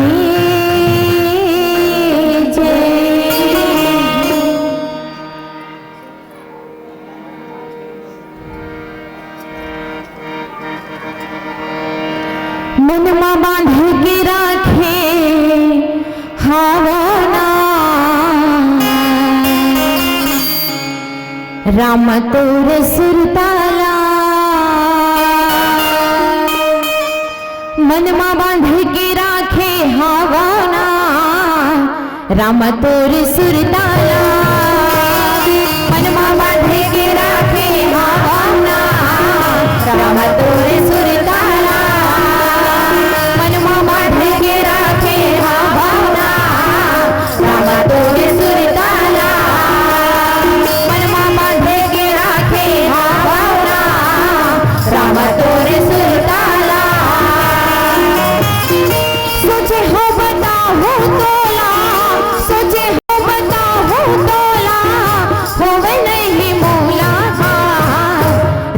जय। मन मा बांध के राखे हावना। राम तोर सुरताला, मन मा बांध के राखे हावना। राम तोर सुरताला, मन मा बांध के राखे हावना। राम तोर सुरताला, मन मा बांध के राखे हावना। राम तोर सुरताला, मन मा बांध के राखे हावना। राम तोर सुरताला, सोचे हो बताहूँ तोला, सोचे हो बताहूँ तोला, होवे नहीं मोला।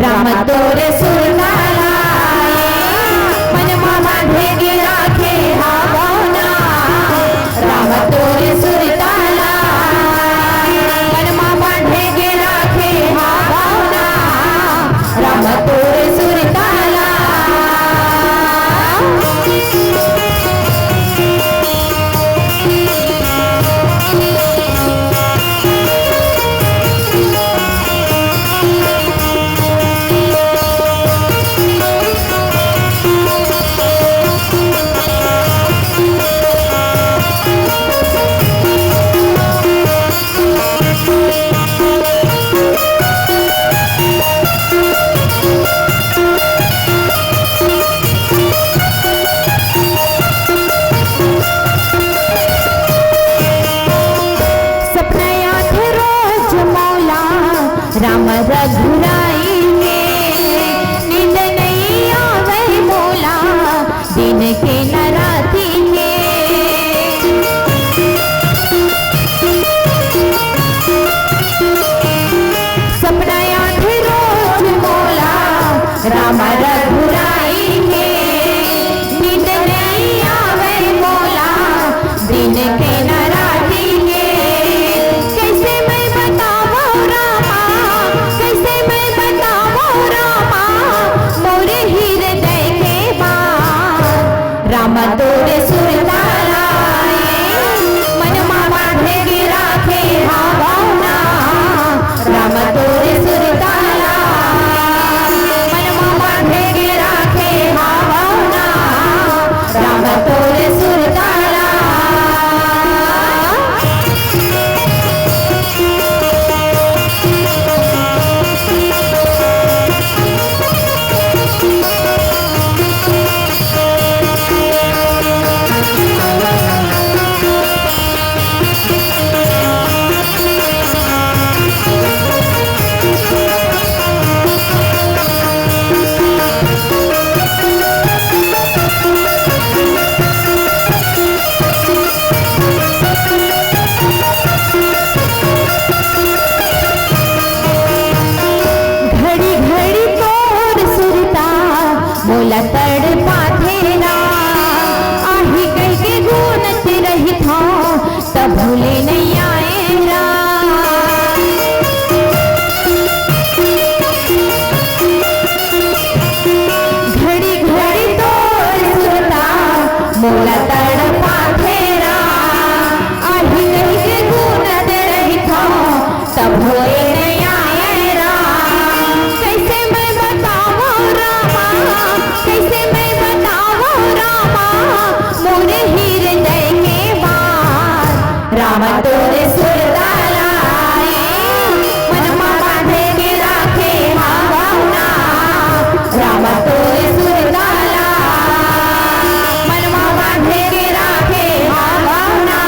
राम तोर सुरताला, मन मा बांध के राखे हावना। राम तोर सुरताला, मन मा बांध के राखे हावना। राम तोर सुरताला। सपना आथे रोज मोला राम रघुराई के, नींद नइ आवे मोला दिन के न राती के। सपना आथे रोज मोला राम रघुराई के, नींद नइ आवे मोला दिन के न राती के। कइसे मैं बतावँव रामा, कइसे मैं बतावँव रामा, मोरे हृदय के बात। राम तोर सुरताला ए, मन मा बांध के राखे हावना। राम तोर सुरताला, मन मा बांध के राखे हावना। राम तोर सुरताला। घड़ी घड़ी तोर सुरता मोला तड़पाथे ना, आही कहिके गुनत रहिथँव, तभो ले नइ आए राम। घड़ी घड़ी तोर सुरता मोला तड़पाथे राम, आही कहिके गुनत रहिथँव, तभो ले नइ आए राम। कइसे मैं बतावँव रामा, कइसे मैं बतावँव रामा, मोरे हृदय के बात। राम तोर सुरताला ए, मन मा बांध के राखे हावना। राम तोर सुरताला, मन मा बांध के राखे हावना।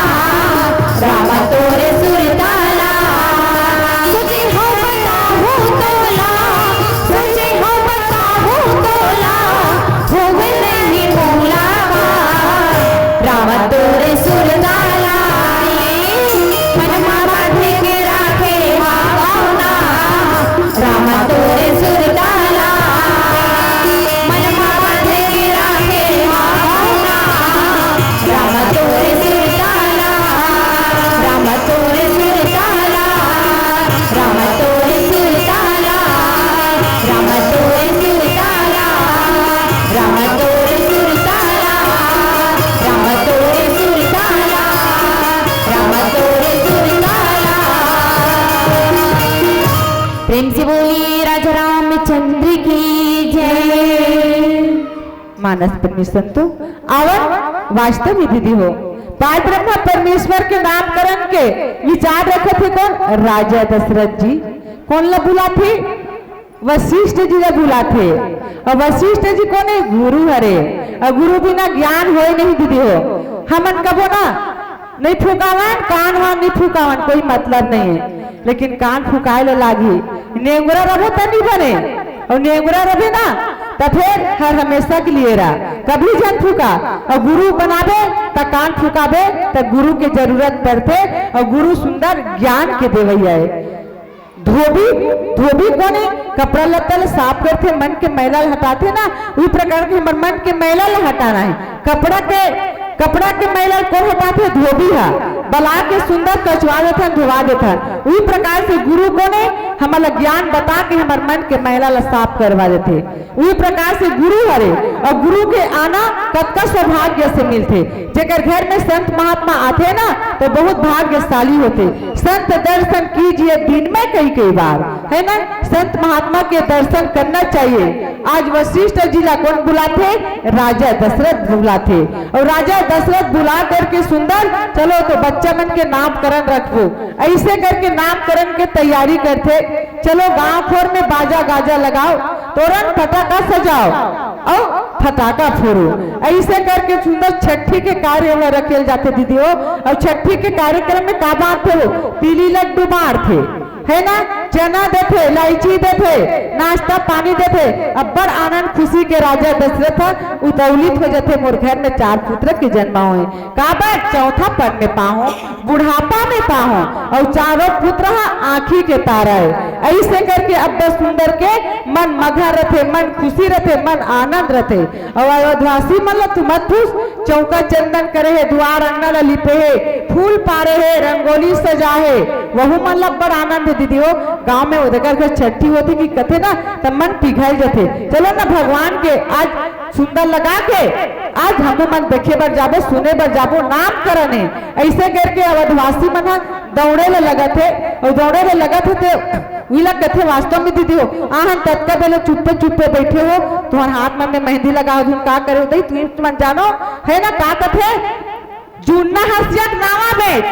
प्रेम से बोलिए राजा रामचंद्र की जय। मानस परमेश्वर तो आवन वास्तव में दीदी हो, पार ब्रह्मा परमेश्वर के नामकरण के विचार रखत हे कोन? राजा दशरथ जी। कोन ला बुलाथे? वशिष्ठ जी ला बुलाथे। अउ वशिष्ठ जी कोन हे? गुरु हरे। अउ गुरु बिना ज्ञान होय नहीं दीदी हो। हमन कबो ना नहीं फुकावन, कान वान नहीं फुकावन, कोई मतलब नहीं है, लेकिन कान फुकाए ला लागही। नेंगुरा रहो त नहीं बने, अउ नेंगुरा रहे ना त फिर हर हमेशा के लिए रह, कभी झन फुका। अउ गुरु बनाबे त कान फुकाबे, त गुरु के जरूरत पड़थे। अउ गुरु सुंदर ज्ञान के देवैया है। धोबी, धोबी कोन हे? कपड़ा लत्ता ल साफ करथे, मन के मैला ल हटाथे ना, उही प्रकार के हमर मन के मैला ल हटाना हे। कपड़ा के, कपड़ा के मैला ल कोन हटाथे? धोबी ह। बला के सुंदर कचवा देथन, धोवा देथन। उही प्रकार से गुरु कोन हे? हमन ल ज्ञान बता के हमर मन के मैला ल साफ करवा देथे। उही प्रकार से गुरु हरे, अउ गुरु के आना कतका सौभाग्य से मिलथे। जेकर घर में संत महात्मा आथे ना, तो बहुत भाग्यशाली होथे। संत दर्शन कीजिए दिन में कई कई बार, है ना? संत महात्मा के दर्शन करना चाहिए। आज वशिष्ठ जी ला कोन बुलाथे? राजा दशरथ बुलाथे। अउ राजा दशरथ बुला करके सुंदर, चलो तो बच्चा मन के नामकरण रखबो, ऐसे करके नामकरण के तैयारी करथे। चलो गांव खोर में बाजा गाजा लगाओ, तोरण फटाका सजाओ अउ फटाका फोड़ो। ऐसे करके सुंदर छठी के कार्य में रखेल जाथे दीदी हो। अउ छठी के कार्यक्रम में का बांटथे हो? तिली लड्डू बांटथे, है ना? चना देथे, इलायची देथे, नाश्ता पानी देथे। अब्बड़ आनंद खुशी के राजा दशरथ ह उतौलित हो जथे, मोर घर में चार पुत्र के जन्म होए। काबर? चौथा पद में पाहूं, बुढ़ापा में पाहूं, अउ चारों पुत्र ह आंखी के तारा है। ऐसे करके अब्बड़ सुंदर के मन मगन रथे, मन खुशी रथे, मन आनंद रथे। अउ अयोध्यावासी मन ल तू मत पूछ, चौका चंदन करे हे, दुआर अंगना ल लिपे हे, फूल पारे हे, रंगोली सजा हे, वहू मन ल अब्बड़ आनंद हे दीदी हो। गांव में ओदकर घर छठी होथे कि कथे ना, त मन पिघल जथे। चलो ना भगवान के आज सुंदर लगा के आज हमू मन देखे बर जाबो, सुने बर जाबो, नामकरण हे। ऐसे करके अवधवासी मन ह दौड़े ल लगत हे, अउ दौड़े ल लगत हे ते उही ल कथे, वास्तव में दीदी हो, आहन ततका बेले चुप्पे चुप्पे बैठे हो, तुहर हाथ मन में मेहंदी लगा हो, तुम का करे हो, दई तुम मन जानो, है ना, का कथे? जुन्ना हसिया के नावा बेट,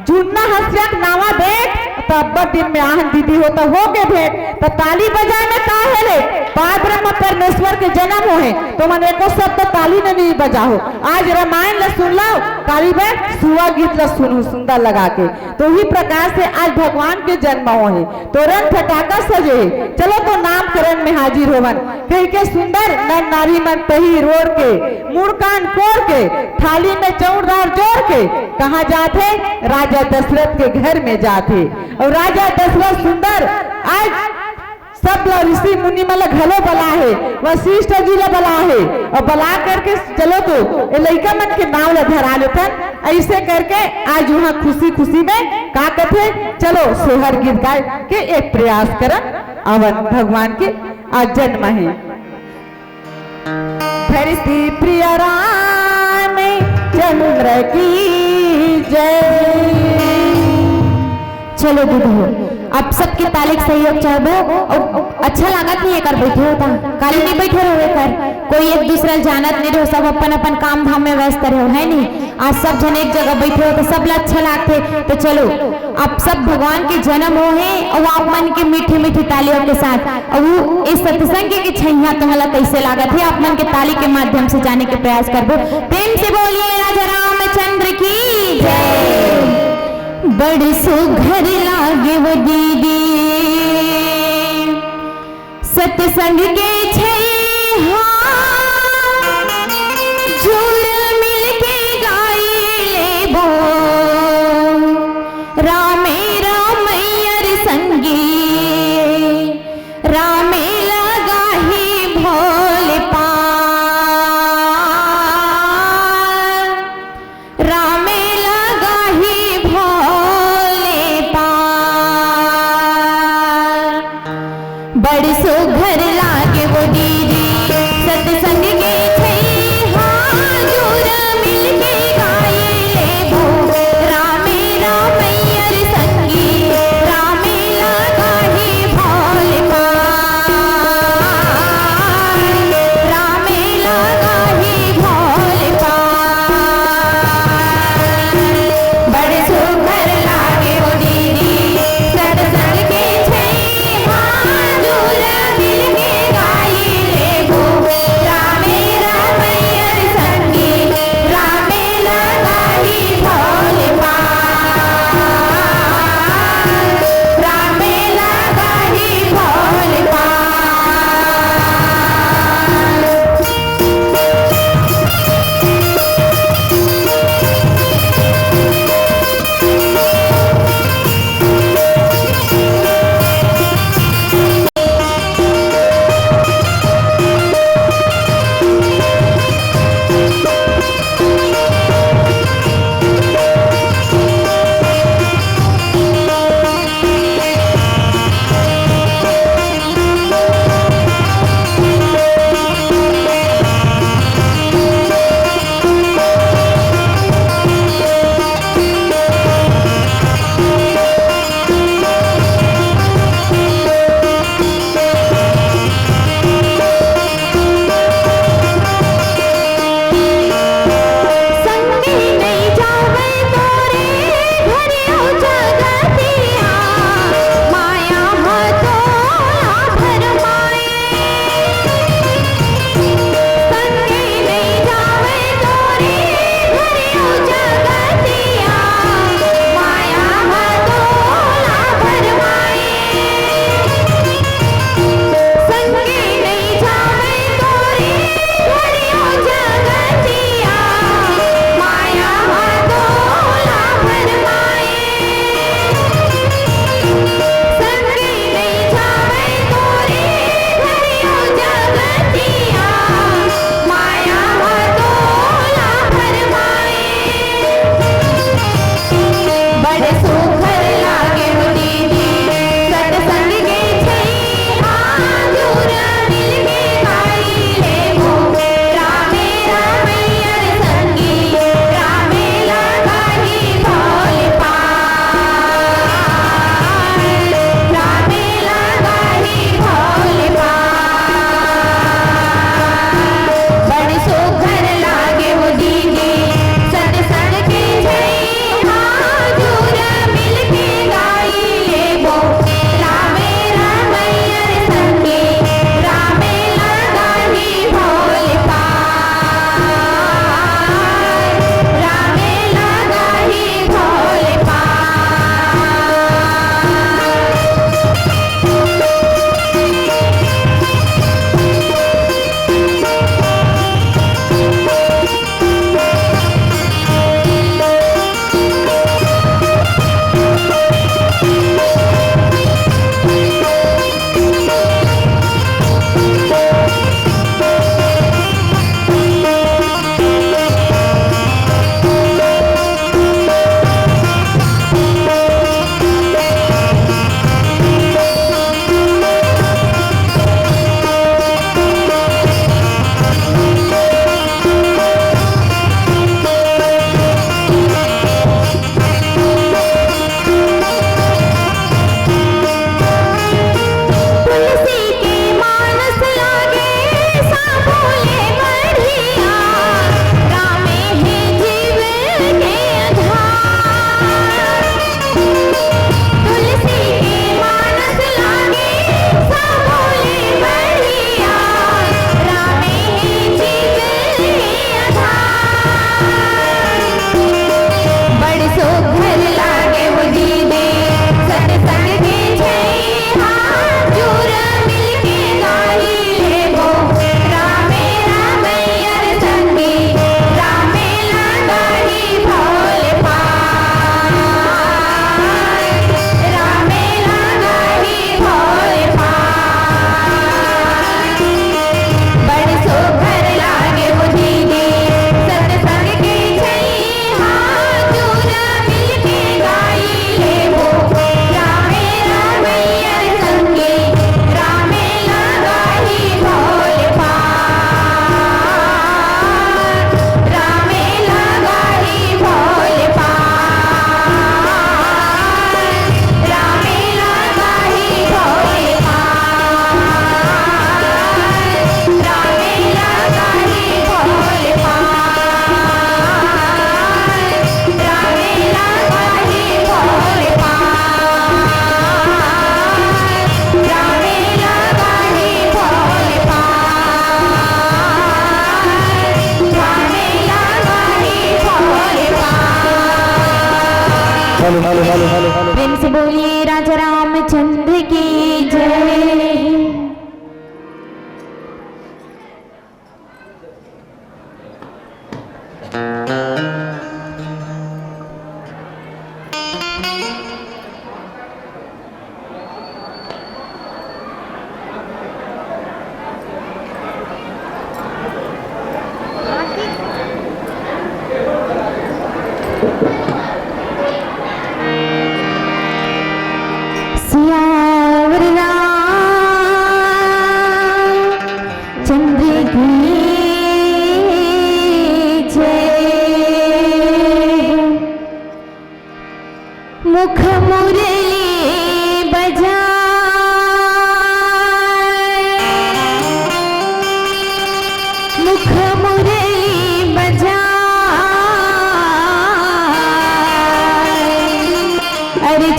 जुन्ना हसिया के नावा बेट, त अब्बड़ दिन में आहन दीदी हो, त हो के भेंट, त ताली बजाए में का हे रे? पार ब्रह्म परमेश्वर के जन्म हो हे, तो मन एको शब्द ताली न नहीं बजाहो। आज रामायण ल सुन लो, काली बेट सुआ गीत ल सुनहू सुंदर लगा के। तो ही प्रकार से आज भगवान के जन्म हो हे। तोरण फटाका सजे हे, चलो तो नामकरण में हाजिर होवन, कहिके सुंदर नर नारी मन पहिर ओढ़ के, मुड़कान कोड़ के, थाली में चाउर दार जोर के, कहाँ जात हे? राजा दशरथ के घर में जात हे। अउ राजा दशरथ सुंदर आज सब ल ऋषि मुनि मन ल घलो बला हे, वशिष्ठ जी ल बला हे, अउ बला करके चलो तो ए लइका मन के नाव ल धरा लेथन। ऐसे करके आज उहाँ खुशी खुशी में का कथे, चलो सोहर गीत गाए के एक प्रयास करन। अवन भगवान के आज जन्म हे। धरती प्रिय राम चंद्र की जय। चलो दीदी हो, आप सबके ताली के सहयोग चाहबो। अउ अच्छा लागत नहीं एकर बैठे होता, काली नहीं बैठे रहो एकर, कोई एक दूसरा ल जानत नहीं रहो, सब अपन अपन काम धाम में व्यस्त रहो, है नहीं? आज सब झन एक जगह बैठे हो तो सब ला अच्छा लागथे। तो चलो, आप सब भगवान के जन्म हो हे अउ आप मन के मीठे मीठे तालियों के साथ अउ इस सत्संग के छैया तुम्हारा कैसे लागत हे, आप मन के ताली के माध्यम से जाने के प्रयास करबो। प्रेम से बोलिए राजा रामचंद्र की जय। बड़ सुघर लागे वो दीदी सत्संग के छैया, जुड़ मिल के गाई लेबो, रामे राम अर संगी, रामे लगा ही भोले पार। रामे लगा ही भोले पार। बड़ सुघर लागे वो दीदी, सत्संग के छैया, जुड़ मिल के गाए लेबो। रामे राम अर संगी, रामे लगा ही भोले सुघर लागे वो दीदी, सत्संग के छैया, जुर मिलके गाई लेबो। रामे रामैया रे संगी, रामे लगाही भोले पार। रामे लगाही भोले पार। बड़ सुघर लागे वो दीदी, सत्संग के छैया, जुर मिलके गाई लेबो। रामे रामैया रे संगी, रामे लगाही भोले पार। रामे लगाही भोले पार। रामे लगाही भोले पार। रामे लगाही भोले पार। रामे लगाही भोले पार। रामे लगाही भोले पार। रामे लगाही भोले पार। Hello, hello, hello, hello, hello. प्रेम से बोलिए राजा रामचंद्र की जय। सियावर रामचंद्र की जय। मुख मुरली बजाए, मुख मुरली बजाए। अरे